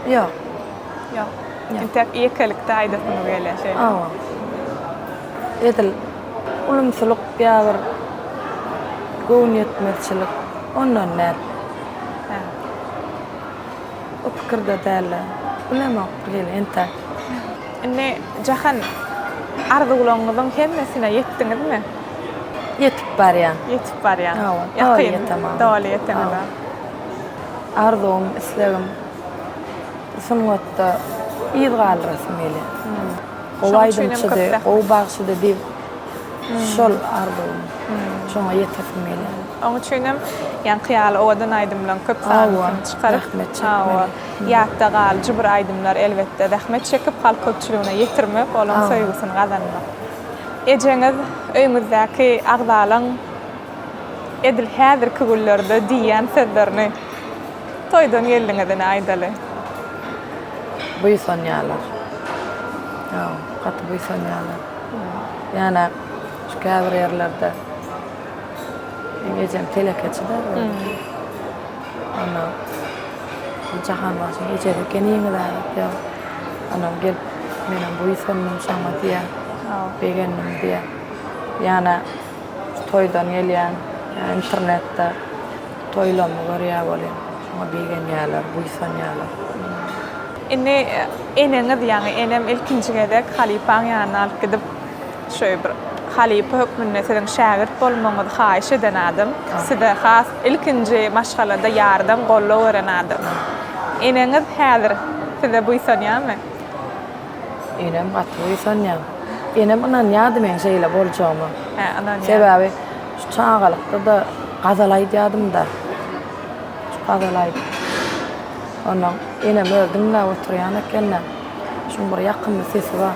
Ýok. Ýok. Entek ýekelikde aýdasyňyz gelýär şeýle. Hawa. Edil ulumsylyk ýa bir göwünýetmezçilik ondan däl. Hä. O pikirde däl-de. Bilemok bir hili entäk. Indi Jahan, arzuwlaryňyzyň hemmesine ýetdiňizmi? Ýetip barýan. Ýetip barýan. Hawa, doly ýetemok. Doly ýeteňizok. Arzuwym, islegim sungatda yz galdyrasym gelýär. Gowy aýdymçydy, gowy bagşydy diýip şol arzuwym. Şoňa ýetesim gelýär. Oň üçinem ýaňky ýaly owadan aýdymlaryň köp sanysyny çykaryp, zähmet çekmeli. Ýatda galyjy bir aýdymlar elbetde. Zähmet çekip halk köpçüligine ýetirmek, olaň söýgüsini gazanmak. Ejeňiz öýüňizdäki agzalaň. edil häzirki günlerde diýýän sözlerini toýdan geldiňiz ine aýdaly. Buýsanýarlar. Hawa, gaty buýsanýarlar. Ýöne şu käbir ýerlerde meň ejem telekeçi-de. Ondan Jahan bagşyň ejesi ekeniňiz-ä diýýär. Ondan gelip menem buýsandym şoňa diýýär. Begendim diýýär. Ýöne şu toýdan gelýän, internetde toýlarymy görýär welin, şoňa begenýärler, buýsanýarlar. Indi eneňiz, ýaňy enem ilkinji gezek halypaň ýanyna alyp gidip, şu bir halypa hökmünde siziň şägirt bolmagyňyzy haýyş eden adam, size has ilkinji maşgalada ýardam, goldaw beren adam. Eneňiz häzir size buýsanýarmy? Enem gaty buýsanýar. Enem ynanýardy meň şeýle boljagyma. Hä, ynanýar. Sebäbi şu çagalykda-da gazal aýdýardym-da. Şu gazal aýdyp. Onnoň enem özi diňläp oturýan eken-de. Şuň bir ýakymly sesi bar.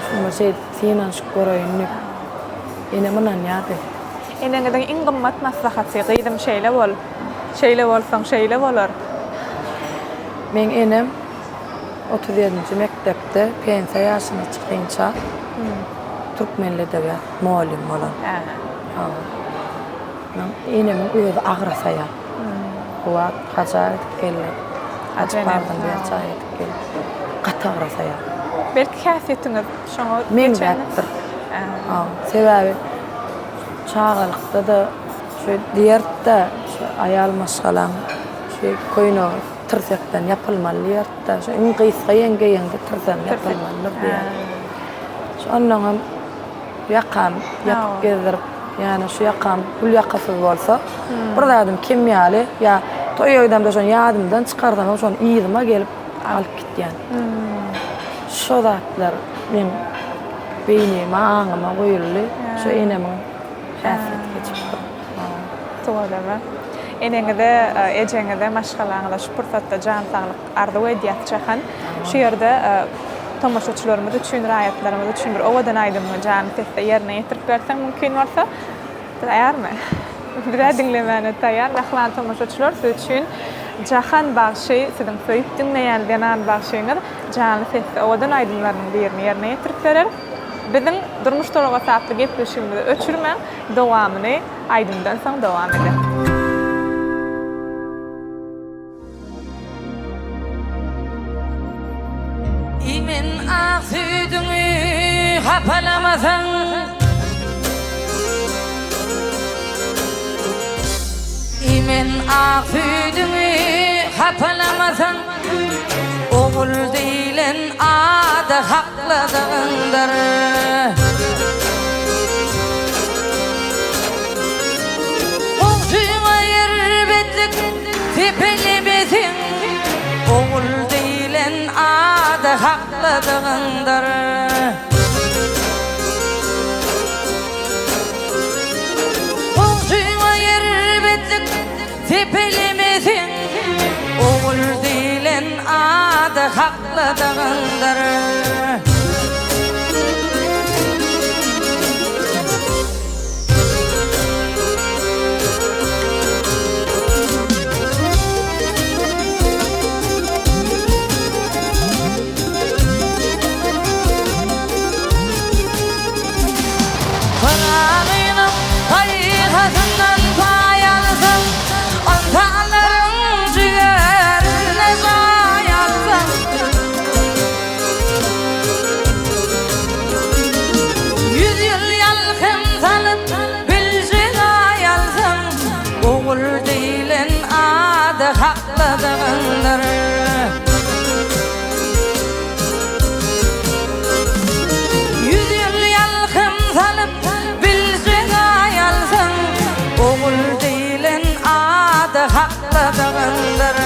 Şuny bir şeýdip synanyşyp göreýin diýip. Enem ynanýardy. Eneňiziň iň gymmat maslahaty, Gyzym şeýle bol, şeýle bolsaň şeýle bolar. Meň enem 37-nji mekdepde pensiýa ýaşyna çykynça türkmen dili edebiýat mugallym bolan. Hawa. Meň enemiň özi agrasaýar. Bu wagt haja gidip geldi. Haj parzyny berjaý edip geldi. Gaty agrasaýar. Belki häsiýetiňiz şoňa meňzäpdir. Hawa. Sebäbi çagalykda-da şu diýerdi-de, şu aýal maşgalaň şu köýnegi tirsekden ýapylmaly diýerdi-de. Şu iň gysga ýeň geýeňde tirsegiň ýapylmalydyr diýerdi. Şondaňam Ýakam ýapyp gezdirip, ýani şu ýakam gül ýakasyz bolsa, bir zadym kem ýaly, ýa toýa gidemde şony ýadymdan çykarsamam şony yzyma gelip alyp gitýän. Şo zatlar meň beýnime, aňyma guýuldy. Şo enemiň häsiýeti geçipdir. Tüweleme. Eneňize, ejeňize, maşgalaňyza şu pursatda jan saglyk arzuw edýäs Jahan. Şu ýerde tomaşaçylarymyz üçin, raýatlarymyz üçin bir owadan aýdymyňy janly sesde ýerine ýetirip berseň mümkin bolsa. Taýýarmy? Biz-ä diňlemäne taýýar. Mähriban tomaşaçylar, siz üçin Jahan bagşy, siziň söýüp diňleýän zenan bagşyňyz janly sesde owadan aýdymlarynyň birini ýerine ýetirip berer. Biziň Durmuş duralgasy atly gepleşigimizi öçürmäň, dowamyny aýdymdan soň dowam eder. Imen ak süýdüňi hapalamasaň. Imen ak süýdüňi hapalamasaň. Ogul diýlen ady hakladygyňdyr. Goňşyňa erbetlik sepelemeseň, Ogul diýlen ady hakladygyňdyr. Goňşyňa erbetlik sepelemeseň, Ogul diýlen ady hakladygyňdyr. Pyragynyň paýhasyndan paý alsaň, Ynsanlaryň jigerinde jaý alsaň. Ýüz ýyl ýalkym salyp biljek aýalsyň, Ogul diýlen ady hakladygyňdyr. Ýüz ýyl ýalkym salyp biljek aýalsyň, Ogul diýlen ady hakladygyňdyr.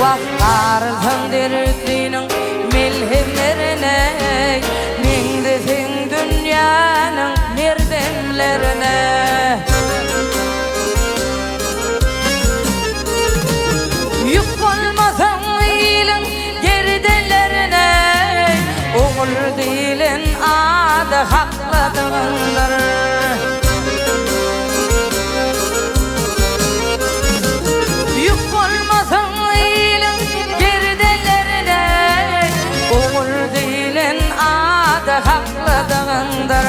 Wah, garylsaň dertliniň melhemlerine, Meňzeseň dünýäniň merdemlerine. Ýük bolmasaň iliň gerdenlerine, Ogul diýlen ady hakladygyňdyr. Ýük bolmasaň iliň gerdenlerine, Ogul diýlen ady hakladygyňdyr.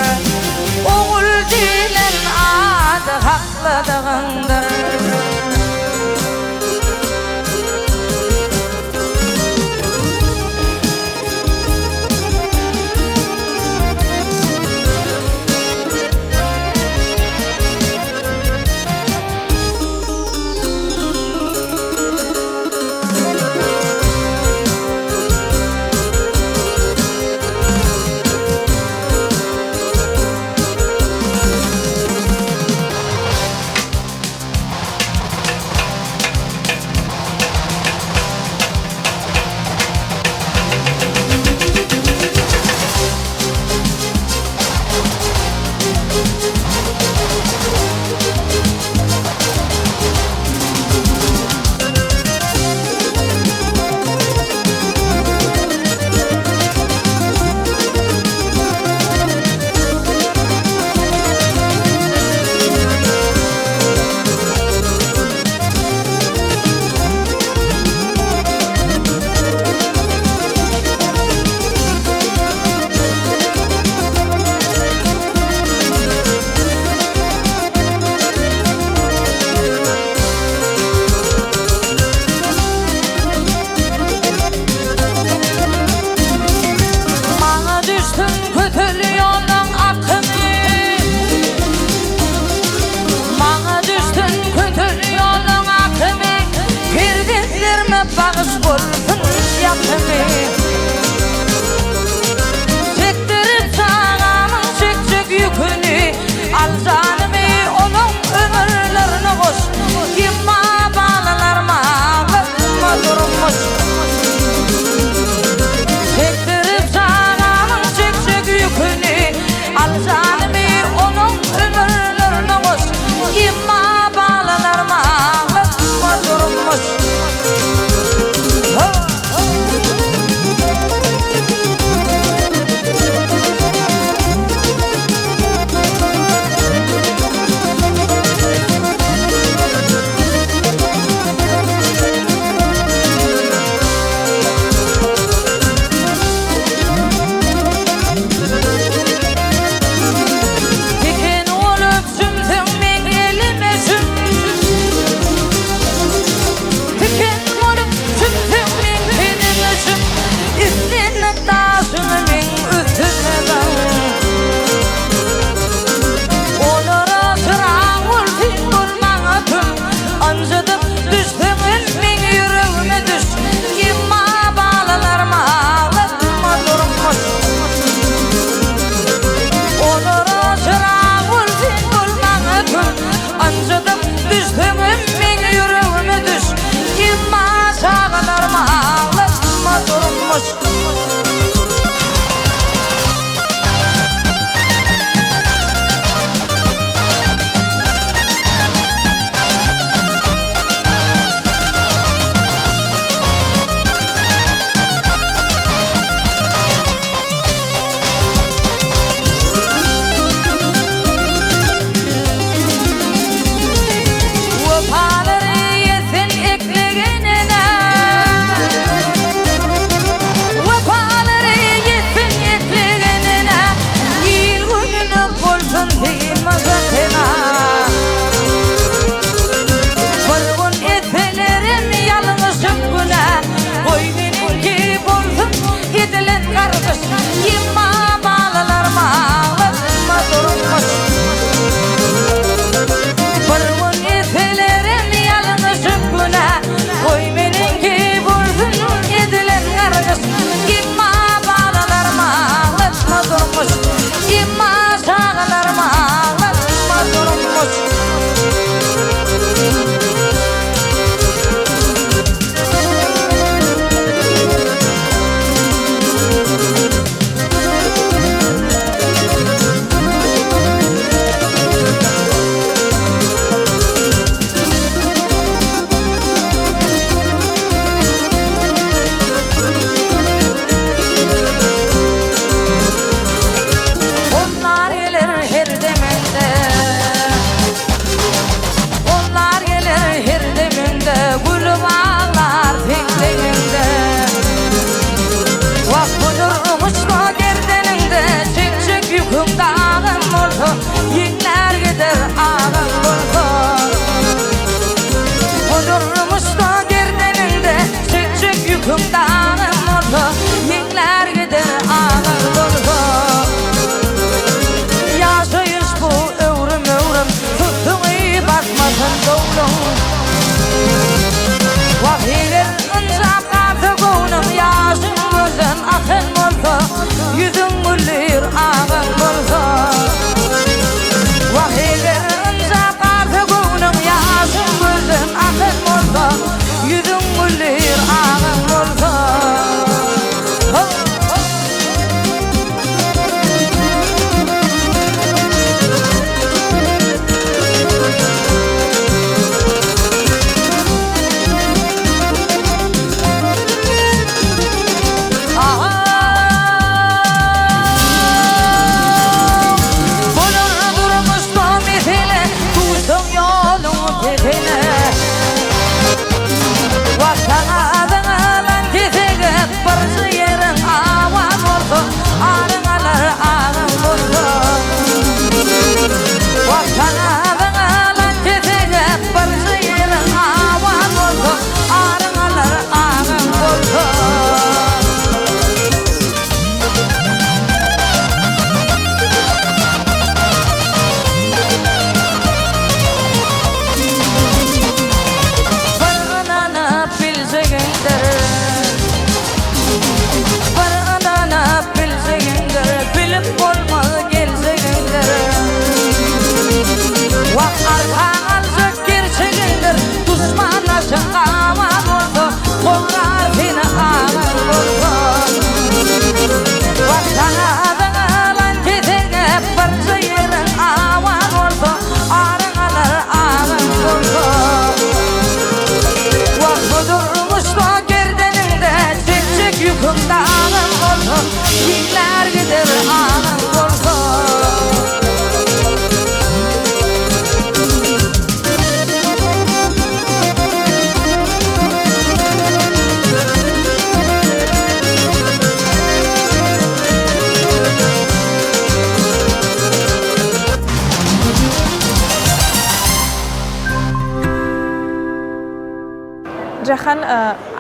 Ogul diýlen ady hakladygyňdyr. Maňa düşsün kötel ýoldan akymy Maňa düşsün kötel ýoldan akymy Perzentlerime bagyş bolsun ýakymy Çekdirip çagamyň çekjek ýüküni Al janymy olaň ömürlerine goş Emma balalarma aglatma durmuş Çekdirip çagamyň çekjek ýüküni Al janymy olaň ömürlerine goş Emma balalarma aglatma durmuş.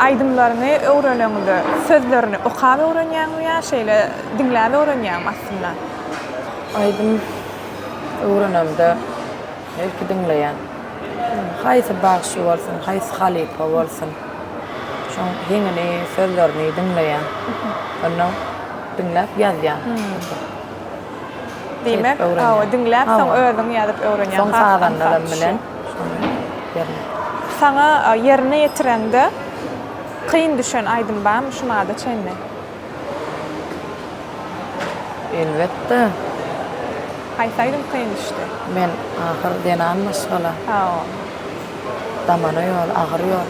Aýdymlaryňy öwreneňde sözlerini okap öwrenýäňmi ýa şeýle diňläp öwrenýäňmi aslynda? Aýdym öwrenemde ilki diňleýän. Haýsy bagşy bolsun, haýsy halypa bolsun, şoň heňini, sözlerini diňleýän. Ondan diňläp ýazýan. Diýmek, hawa, diňläp soň özüň ýazyp öwrenýäň. Soň sazandalam bilen şony ýerine. Saňa ýerine ýetireňde kyn düşen aýdym barmy şu mada çenli? Elbetde. Haýsy aýdym kyn düşdi? Men ahyr zenan maşgala. Hawa. Damana ýol, agyr ýol.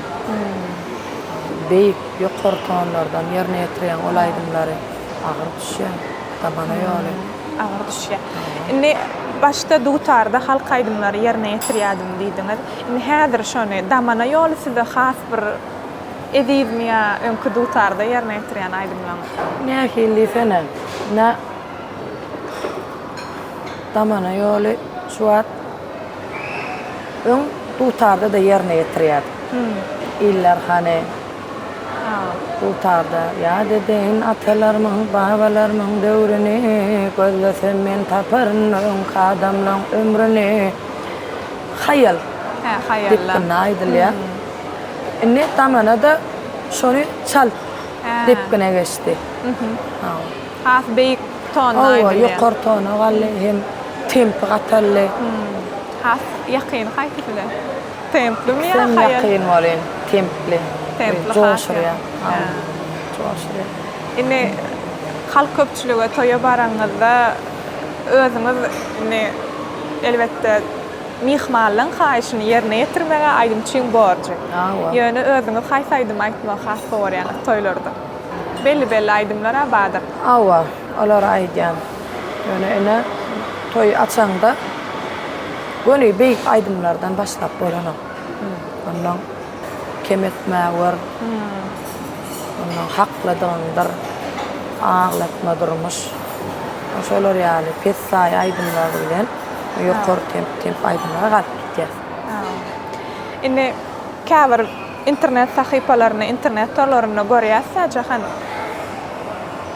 Beýik, ýokary tonlardan ýerine ýetirýäň ol aýdymlary. Agyr düşýär. Damana ýoly. Agyr düşýär. Indi başda dutarda halk aýdymlary ýerine ýetirýärdim diýdiňiz. Indi häzir şony damana ýoly size has bir ezizmi ýa öňki dutarda ýerine ýetirýän aýdymlaryňyz? Nähili diýsene. Nä damana ýoly şu wagt öň dutarda-da ýerine ýetirýärdik. Iller hany Dutarda ýat edeýin atalarymyň, babalarymyň döwrüni, Gözlesem men taparyn öňki adamlaň ömrüni. Haýal depginde aýdylýar. Indi damana-da şony çalt depgine geçdi. Has beýik tonda aýdylýar. Hawa, ýokary tona galdy hem tempi gataldy. Has ýakyny haýsy size? Templimi ýa Sen haýal? ýakyn bolyn, templi. Templi has Joşurýar. Joşurýar. Indi halk köpçülige toýa baraňyzda özüňiz indi elbetde myhmanlaň haýyşyny ýerine ýetirmeg-ä aýdymçyň borjy. Hawa. Ýöne özüňiz haýsy aýdymy aýtmagy has gowy görýäňiz toýlarda? Belli-belli aýdymlar-a bardyr. Hawa, olary aýdýan. Ýöne ine toý açaňda göni beýik aýdymlardan başlap bolanok. Onnoň kem etmä gör. Onnoň hakladygyňdyr, aglatma durmuş. Şolar ýaly pessaý aýdymlar bilen ýokary temp temp aýdymlara galyp gidýär. Indi käbir internet sahypalarynda, internet torlarynda görýäs-dä Jahan.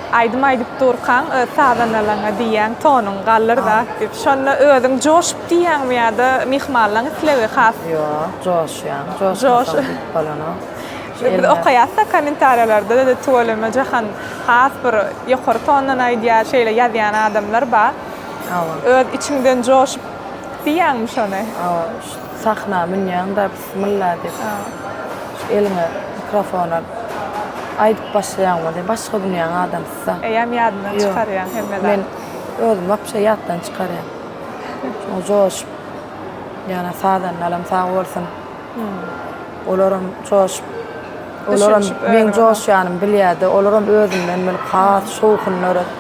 Aýdym aýdyp durkaň öz sazandalaňa diýýäň tonuň galdyr zat diýip. Şonda özüň joşup diýýäňmi ýa-da myhmanlaň islegi has? Ýok, joşýaň. Joşmasaň diýip bolanok. Biz okaýas-da kommentariýalarda-da tüweleme Jahan has bir ýokary tondan aýdýar şeýle ýazýan adamlar bar. Hawa. Öz içiňden joşup diýýäňmi şony? Hawa, sahna münýäň-de Bismilla diýip, şu eliňe mikrofon alyp, aýdyp başlaýaň welin, başga dünýäň adamsy-da. Eýýäm ýadyndan çykarýaň hemme zat. Men özüm wapşe ýatdan çykarýan. Şoňa joşup, ýa sazandalam sag bolsun. Olaram joşup, olaram meň joşýanymy bilýärdi. Olaram özümden bilip has şowhun döretdi.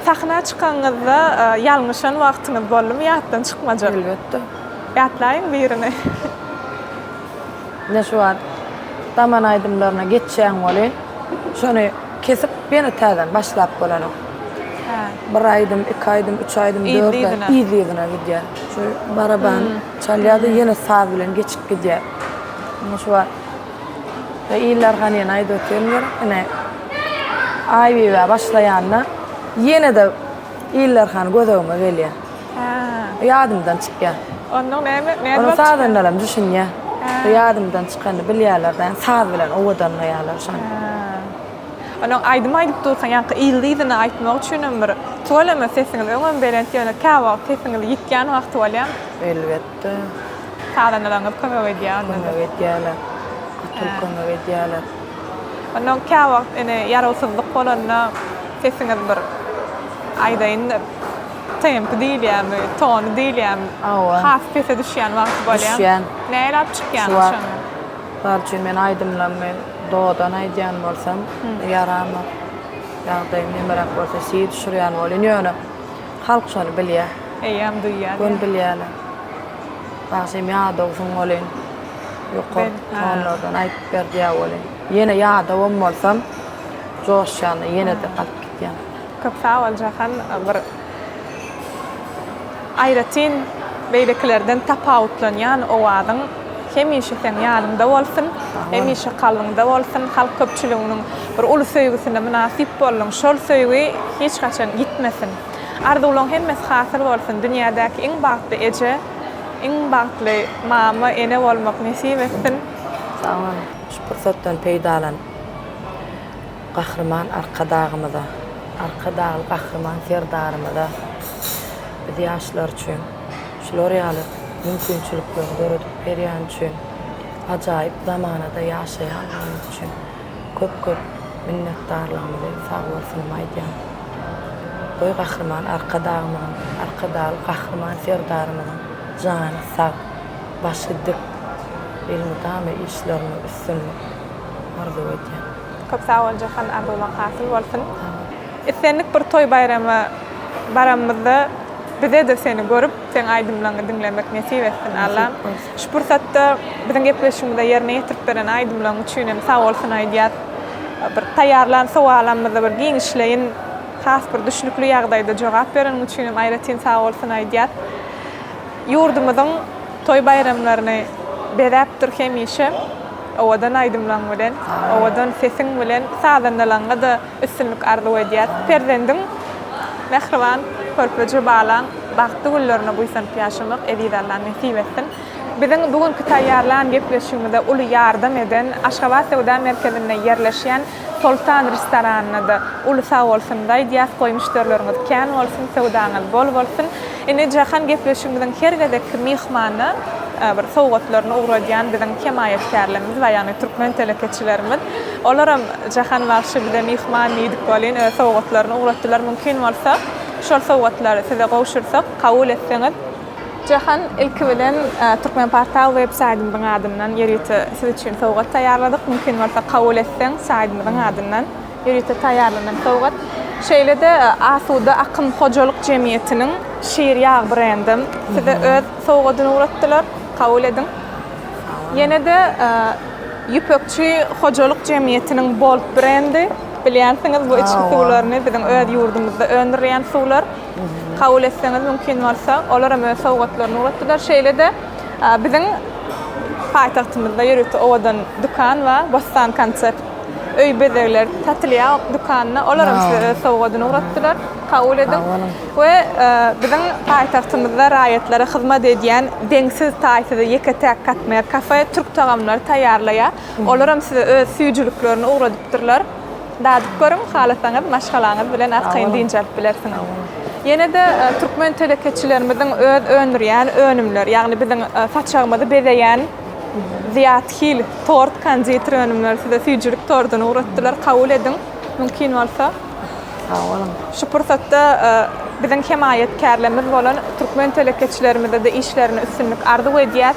Sahna çykanyňyzda ýalňyşan wagtyňyz boldumy ýatdan çykmajak? Elbetde. Ýatlaýyň birini. Ine şu wagt Daman aýdymlaryna geçýäň welin, şony kesip ýene täzeden başlap bolanok. Bir aýdym, iki aýdym, üç aýdym, dört aýdym yzly-yzyna gidýär. Şu baraban çalýar-da ýene saz bilen geçip gidýär. Ine şu wagt Iller hanyny aýdyp otyryn bir, ine Aýbibä başlaýanda ýene-de Iller hany göz öňüme gelýär. Ýadymdan çykýar. Onnoň näme, nädip Onuň sazandaram düşünýär. Ýadymdan çykanyny bilýärler-de, saz bilen owadanlaýarlar şony. Onuň aýdym aýdyp durkaň, ýaňky yzly-yzyna aýtmak üçinem bir tüweleme sesiňiz öňem belent, ýöne käwagt sesiňiz ýitýän wagty bolýar. Elbetde. Sazandalaryňyz kömek edýär onda-da. Kömek edýärler. Gaty kömek edýärler. Onnoň käwagt ine ýarawsyzlyk bolanda sesiňiz bir aýdaýyn Tempi diýilýärmi, tony diýilýärmi? Hawa. Has pese düşýän wagty bolýar. Düşýän. Näläp çykýaňyz şonda? Mysal üçin men aýdymlarymy dodan aýdýan bolsam, ýaramok. Ýagdaýym nemeräk bolsa si düşürýän bolýan. Ýöne halk şony bilýär. Eýýäm duýýar. Göni bilýärler. Bagşym ýadawsyň welin, ýokary tonlardan aýdyp ber diýýär welin. Ýene ýadawam bolsam, joşýan-da ýene-de galyp gidýän. Köp sag bol Jahan bir aýratyn beýlekilerden tapawutlanýan owazyň. hemişe seň ýanyňda bolsun, hemişe kalbyňda bolsun, halk köpçüliginiň bir uly söýgüsine mynasyp bolduň, şol söýgi hiç haçan ýitmesin. Arzuwlaň hemmesi hasyl bolsun, dünýädäki iň bagtly eje, iň bagtly mama, ene bolmak nesip etsin. Sag boluň. Şu pursatdan peýdalanyp, Gahryman Arkadagymyza, Arkadagly Gahryman Serdarymyza biz ýaşlar üçin şular ýaly mümkinçilikleri döredip berýäni üçin, ajaýyp zamanada ýaşaýanlygymyz üçin köp-köp minnetdarlygymyzy, sagbolsunymy aýdýan. Goý Gahryman Arkadagymyzyň, Arkadagly Gahryman Serdarymyzyň jany sag, başy dik, elmydama işlerinde üstünlik arzuw edýän. Köp sag bol Jahan arzuwlaň hasyl bolsun. Islendik bir toý baýrama baramyzda bize-de seni görüp seň aýdymlaňy diňlemek nesip etsin Allam. Şu pursatda biziň gepleşigimize ýerine ýetirip beren aýdymlaň üçin hem sag bolsun aýdýas. Bir taýýarlan sowalamyza bir giňişleýin has bir düşnükli ýagdaýda jogap bereniň üçin hem aýratyn sag bolsun aýdýas. Ýurdumyzyň toý baýramlaryny bezäp dur hemişe owadan aýdymlaň bilen, owadan sesiň bilen sazandalaňňa-da üstünlik arzuw edýäs. Perzendiň mähriban körpeje balaň bagtly günlerine buýsanyp ýaşamak eziz Allam nesip etsin. Biziň bu günki taýýarlan gepleşigimize uly ýardam eden Aşgabat söwda merkezinde ýerleşýän Soltan restoranyna-da uly sagbolsunymyzy aýdýas, goý müşderileriňiz kän bolsun, söwdaňyz bol bolsun. Indi Jahan gepleşigimiziň her gezekki myhmanyna bir sowgatlaryny ugradýan biziň hemaýatkärlerimiz bar, ýagny türkmen telekeçilerimiz. Olaram Jahan bagşy bize myhman diýdik welin öz sowgatlaryny ugratdylar. Mümkin bolsa şol sowgatlary size gowşursak, kabul etseňiz. Jahan, ilki bilen Türkmenportal web saýtymyzyň adyndan ýörite siz üçin sowgat taýýarladyk. Mümkin bolsa kabul etseň saýtymyzyň adyndan ýörite taýýarlanan sowgat. Şeýle-de Asuda Akym hojalyk jemgyýetiniň Şir ýag brendem size öz sowgadyny ugratdylar. Kabul ediň. Ýene-de Ýüpekçi hojalyk jemgyýetiniň Bolt brendi. Bilýänsiňiz bu içgi suwlaryny biziň öz ýurdumyzda öndürilýän suwlar. Kabul etseňiz mümkin bolsa, olaram öz sowgatlaryny ugratdylar. Şeýle-de biziň paýtagtymyzda ýörite owadan dükan bar, Bossan Concept öý bezegleri satylýar dükanda. Olaram size öz sowgadyny ugratdylar. Kabul ediň. We biziň paýtagtymyzda raýatlara hyzmat edýän deňsiz-taýsyz ýeke-täk Katmer kafe türk tagamlary taýýarlaýar. Olaram size öz süýjüliklerini ugradypdyrlar. Dadyp görüň, halasaňyz maşgalaňyz bilen arkaýyn dynç alyp bilersiňiz. Ýene-de türkmen telekeçilerimiziň öz öndürýän önümleri, ýagny biziň saçagymyzy bezeýän Zyýat Hil tort konditer önümleri size süýjülik torduny ugratdylar. Kabul ediň, mümkin bolsa. Sag boluň. Şu pursatda biziň hemaýatkärlerimiz bolan türkmen telekeçilerimize-de işlerinde üstünlik arzuw edýäs.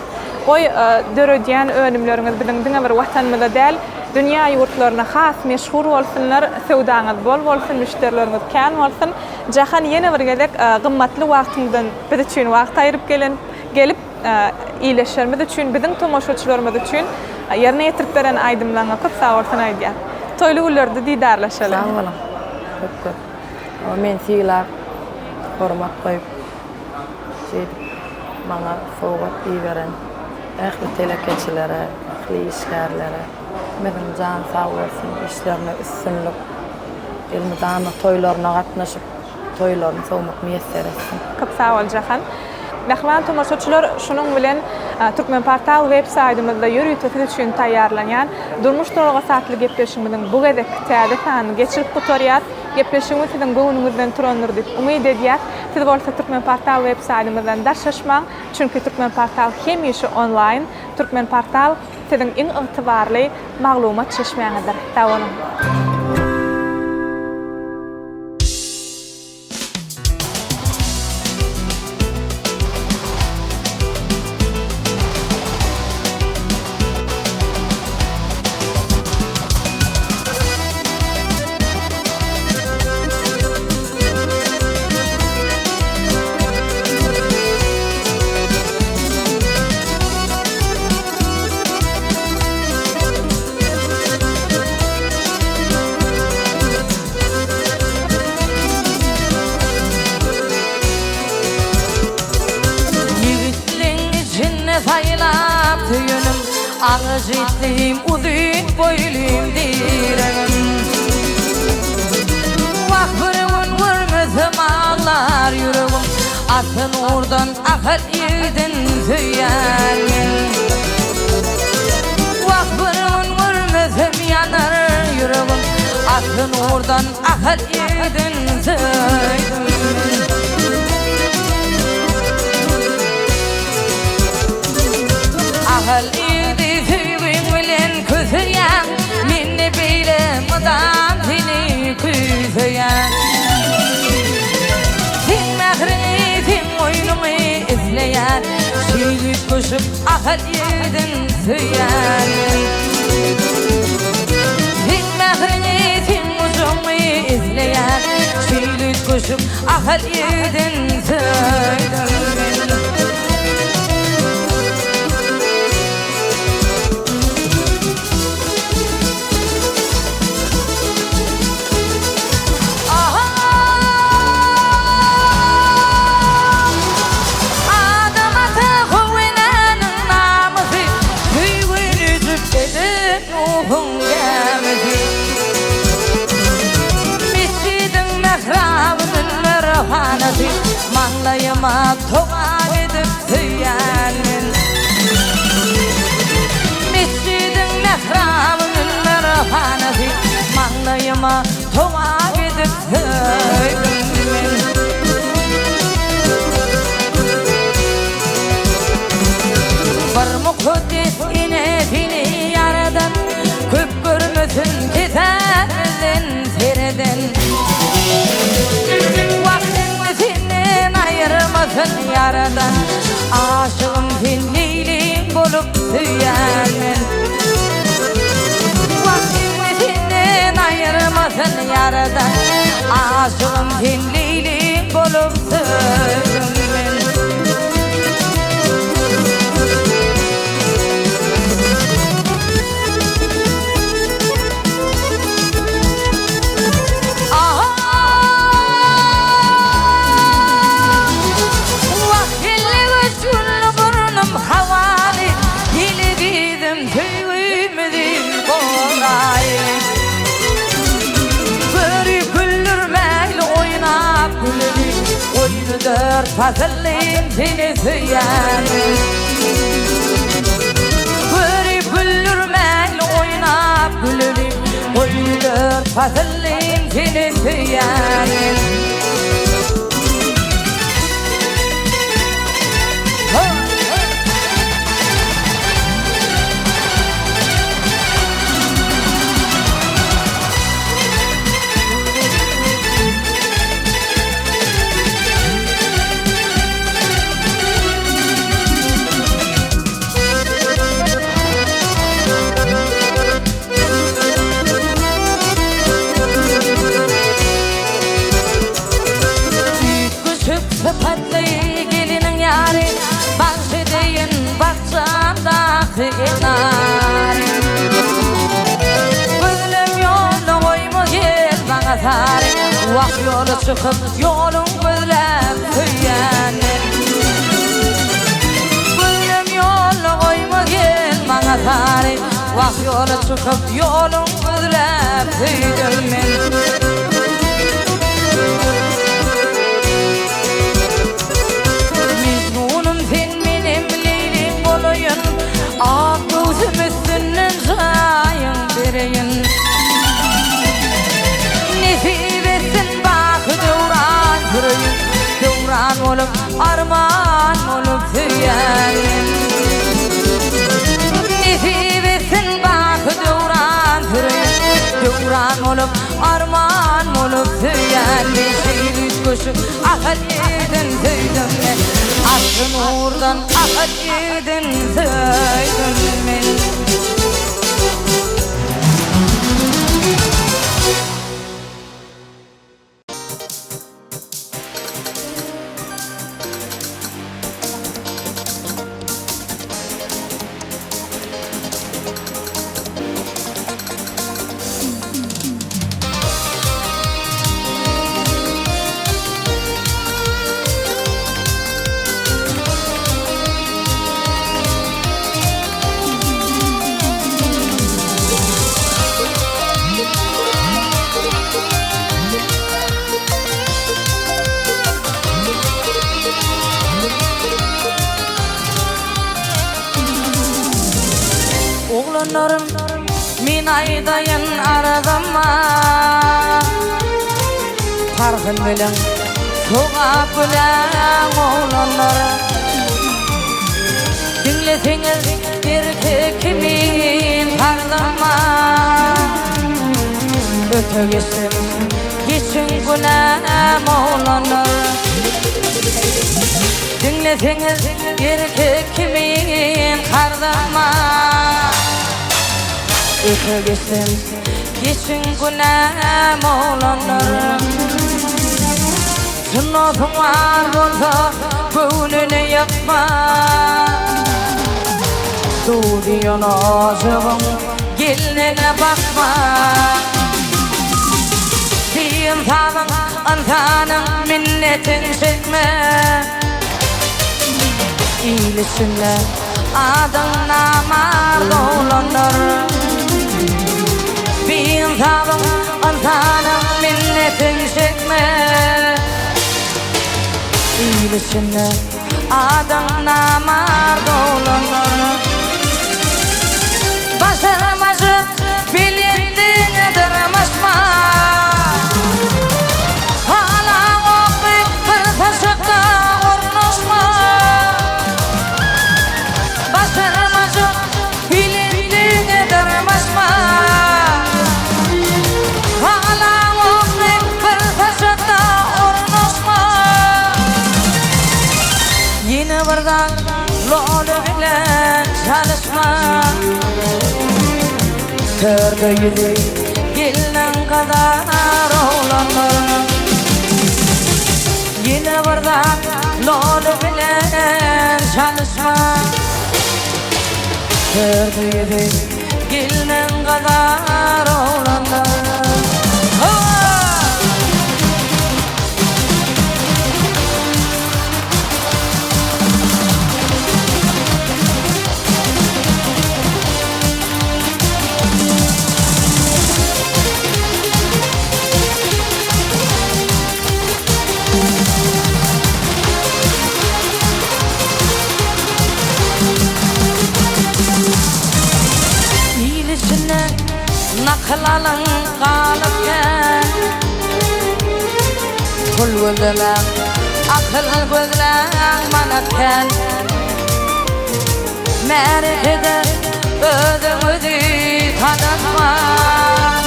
Goý, döredýän önümleriňiz biziň diňe bir Watanymyza däl, dünýä ýurtlaryna has meşhur bolsunlar, söwdaňyz bol bolsun, müşderileriňiz kän bolsun. Jahan ýene bir gezek gymmatly wagtyňdan biz üçin wagt aýryp gelen, gelip, ildeşlerimiz üçin, biziň tomaşaçylarymyz üçin ýerine ýetirip beren aýdymlaryňa köp sag bolsun aýdýan. Toýly günlerde didarlaşaly. Sag boluň. Köp köp. Meni sylap, hormat goýup. Şeýdip, maňa sowgat iberen ähli telekeçilere, ähli işgärlere hemmesiniň jany sag bolsun, işlerinde üstünlik, elmydama toýlaryna gatnaşyp, toýlaryny sowmak miýesser etsin. Köp sag bol Jahan. Mähriban tomaşaçylar, şunuň bilen Türkmenportal web saýtymyzda ýörite siz üçin taýýarlanýan Durmuş duralgasy atly gepleşigimiziň bu gezekki täze sanyny geçirip gutarýas. Gepleşigimiz siziň göwnüňizden turandyr diýip umyt edýäs. Siz bolsa Türkmenportal web saýtymyzdan daşlaşmaň, çünki Türkmenportal hemişe onlaýn. Türkmenportal siziň iň ygtybarly maglumat çeşmäňizdir. Sag boluň! Magyjytlym uzyn boýlym diregim. Wah bir gün görmesem aglar ýüregim Ata nurdan Ahal ýigidin söýýän men. Wah bir gün görmesem ýanar ýüregim Ata nurdan Ahal ýigidin söýdüm men. Ahal ýigidi söýgiň bilen köseýäň, Men-de beýle mydam seni küýseýän. Seň mähriňi, seň goýnuňy isleýän, Şeýle üýtgeşik ahal ýigidin söýýän men. Seň mähriňi, seň gujagyňy isleýän, Şeýle üýtgeşik ahal ýigidin söýdüm men. Adam ata How enäniň namysy, Söýgüni jüp eden Nuhuň gämisi. Mesjidiň mähraby münber hanasy, Maňlaýyma togap edip söýýän men. Mesjidiň mähraby münber hanasy, Maňlaýyma togap edip söýdüm men. Bir mukaddes enesini ýaradan, Köp görmesin kesämizden sereden. Wah seni senden aýyrmasyn Ýaradan, Aşygym sen Leýlim bolup söýýän men. Wah seni senden aýyrmasyn Ýaradan, Aşygym sen Leýlim bolup söýdüm men. Wah kelle göç gülli burnum hawaly Hili gyzym söýgimizi goraýyn Görüp güldürmäýli oýnap güleli Goýny dört pasyllym seni söýýänim Görüp güldürmäýli oýnap güleli Goýny dört pasyllym seni söýýänim Üýtgeşik sypatly geliniň ýary, Bagşy deýin bakjamdaky enary. Gözlem ýolda goýma gel maňa sary, Wah ýola çykyp ýoluň gözläp söýýän men. Gözlem ýolda goýma gel maňa sary, Wah ýola çykyp ýoluň gözläp söýdüm men. Mejnunym sen menem Leýlim bolaýyn, Ak göwsüm üstünden jaýyň bereýin. Nesip etsin baky döwran süreýin, Döwran bolup, arman bolup söýýän men. Nesip etsin baky döwran süreýin, Döwran bolup, arman bolup söýýän men. Şeýle üýtgeşik ahal ýigidin söýdüm men, Asly nurdan ahal ýigidin söýdüm men. Doganlarym men aýdaýyn arzyma Parhyn bilen sogap bilen oglanlar Diňleseňiz erkek kimin parlama Öte geçsem geçiň günäm oglanlar Diňleseňiz erkek kimin karzama Öte geçsem geçiň günäm oglanlar Çyn dostuň bar bolsa göwnüni ýykma Duzy ýonajygyň gelnine bakma Biynsabyň ynsanyň minnetin çekme Il içinde adyň namart oglandyr. Biynsabyň ynsanyň minnetin çekme. Il içinde adyň namart oglandyr. Başarmajak belentligiňe dyrmaşma. Halaňokmy bir saçakda ornaşma. Başarmajak belentligiňe dyrmaşma. Halaňokmy bir saçakda ornaşma. Ýene bir zat loly bilen çalyşma. Törde ýüzi gelniň gazar oglanlar. Ýene bir zat loly bilen çalyşma. Törde ýüzi gelniň gazar oglanlar. Hawa! Il içinde nakyl alyň galyp gel. Pul gözlemäň, akyl gözläň manat kän. Märekede özüňizi tanatmaň.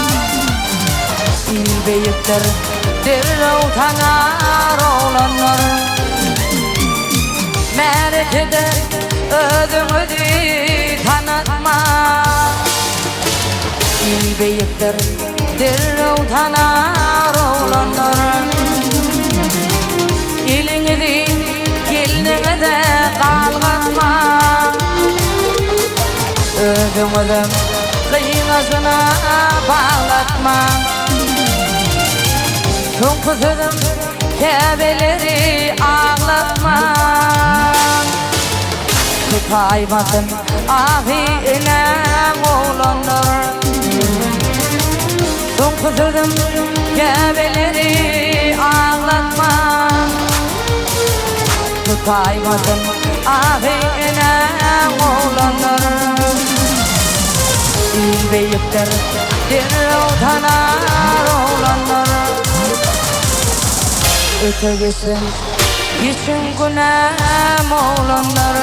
Il beýikdir, derrew tanar oglanlar. Märekede özüňizi tanatmaň. Il beýikdir, derrew tanar oglanlar. Eliňizi gelniňize galgatmaň. Özüňizem gyňajyna baglatmaň. Soňky sözüm käbeleri aglatmaň. Tutaýmasyn ahy enäň oglanlar. Soňky sözüm käbeleri aglatmaň. Tutaýmasyn ahy enäň oglanlar. Il beýikdir derrew tanar oglanlar. Öte geçsem geçiň günäm oglanlar.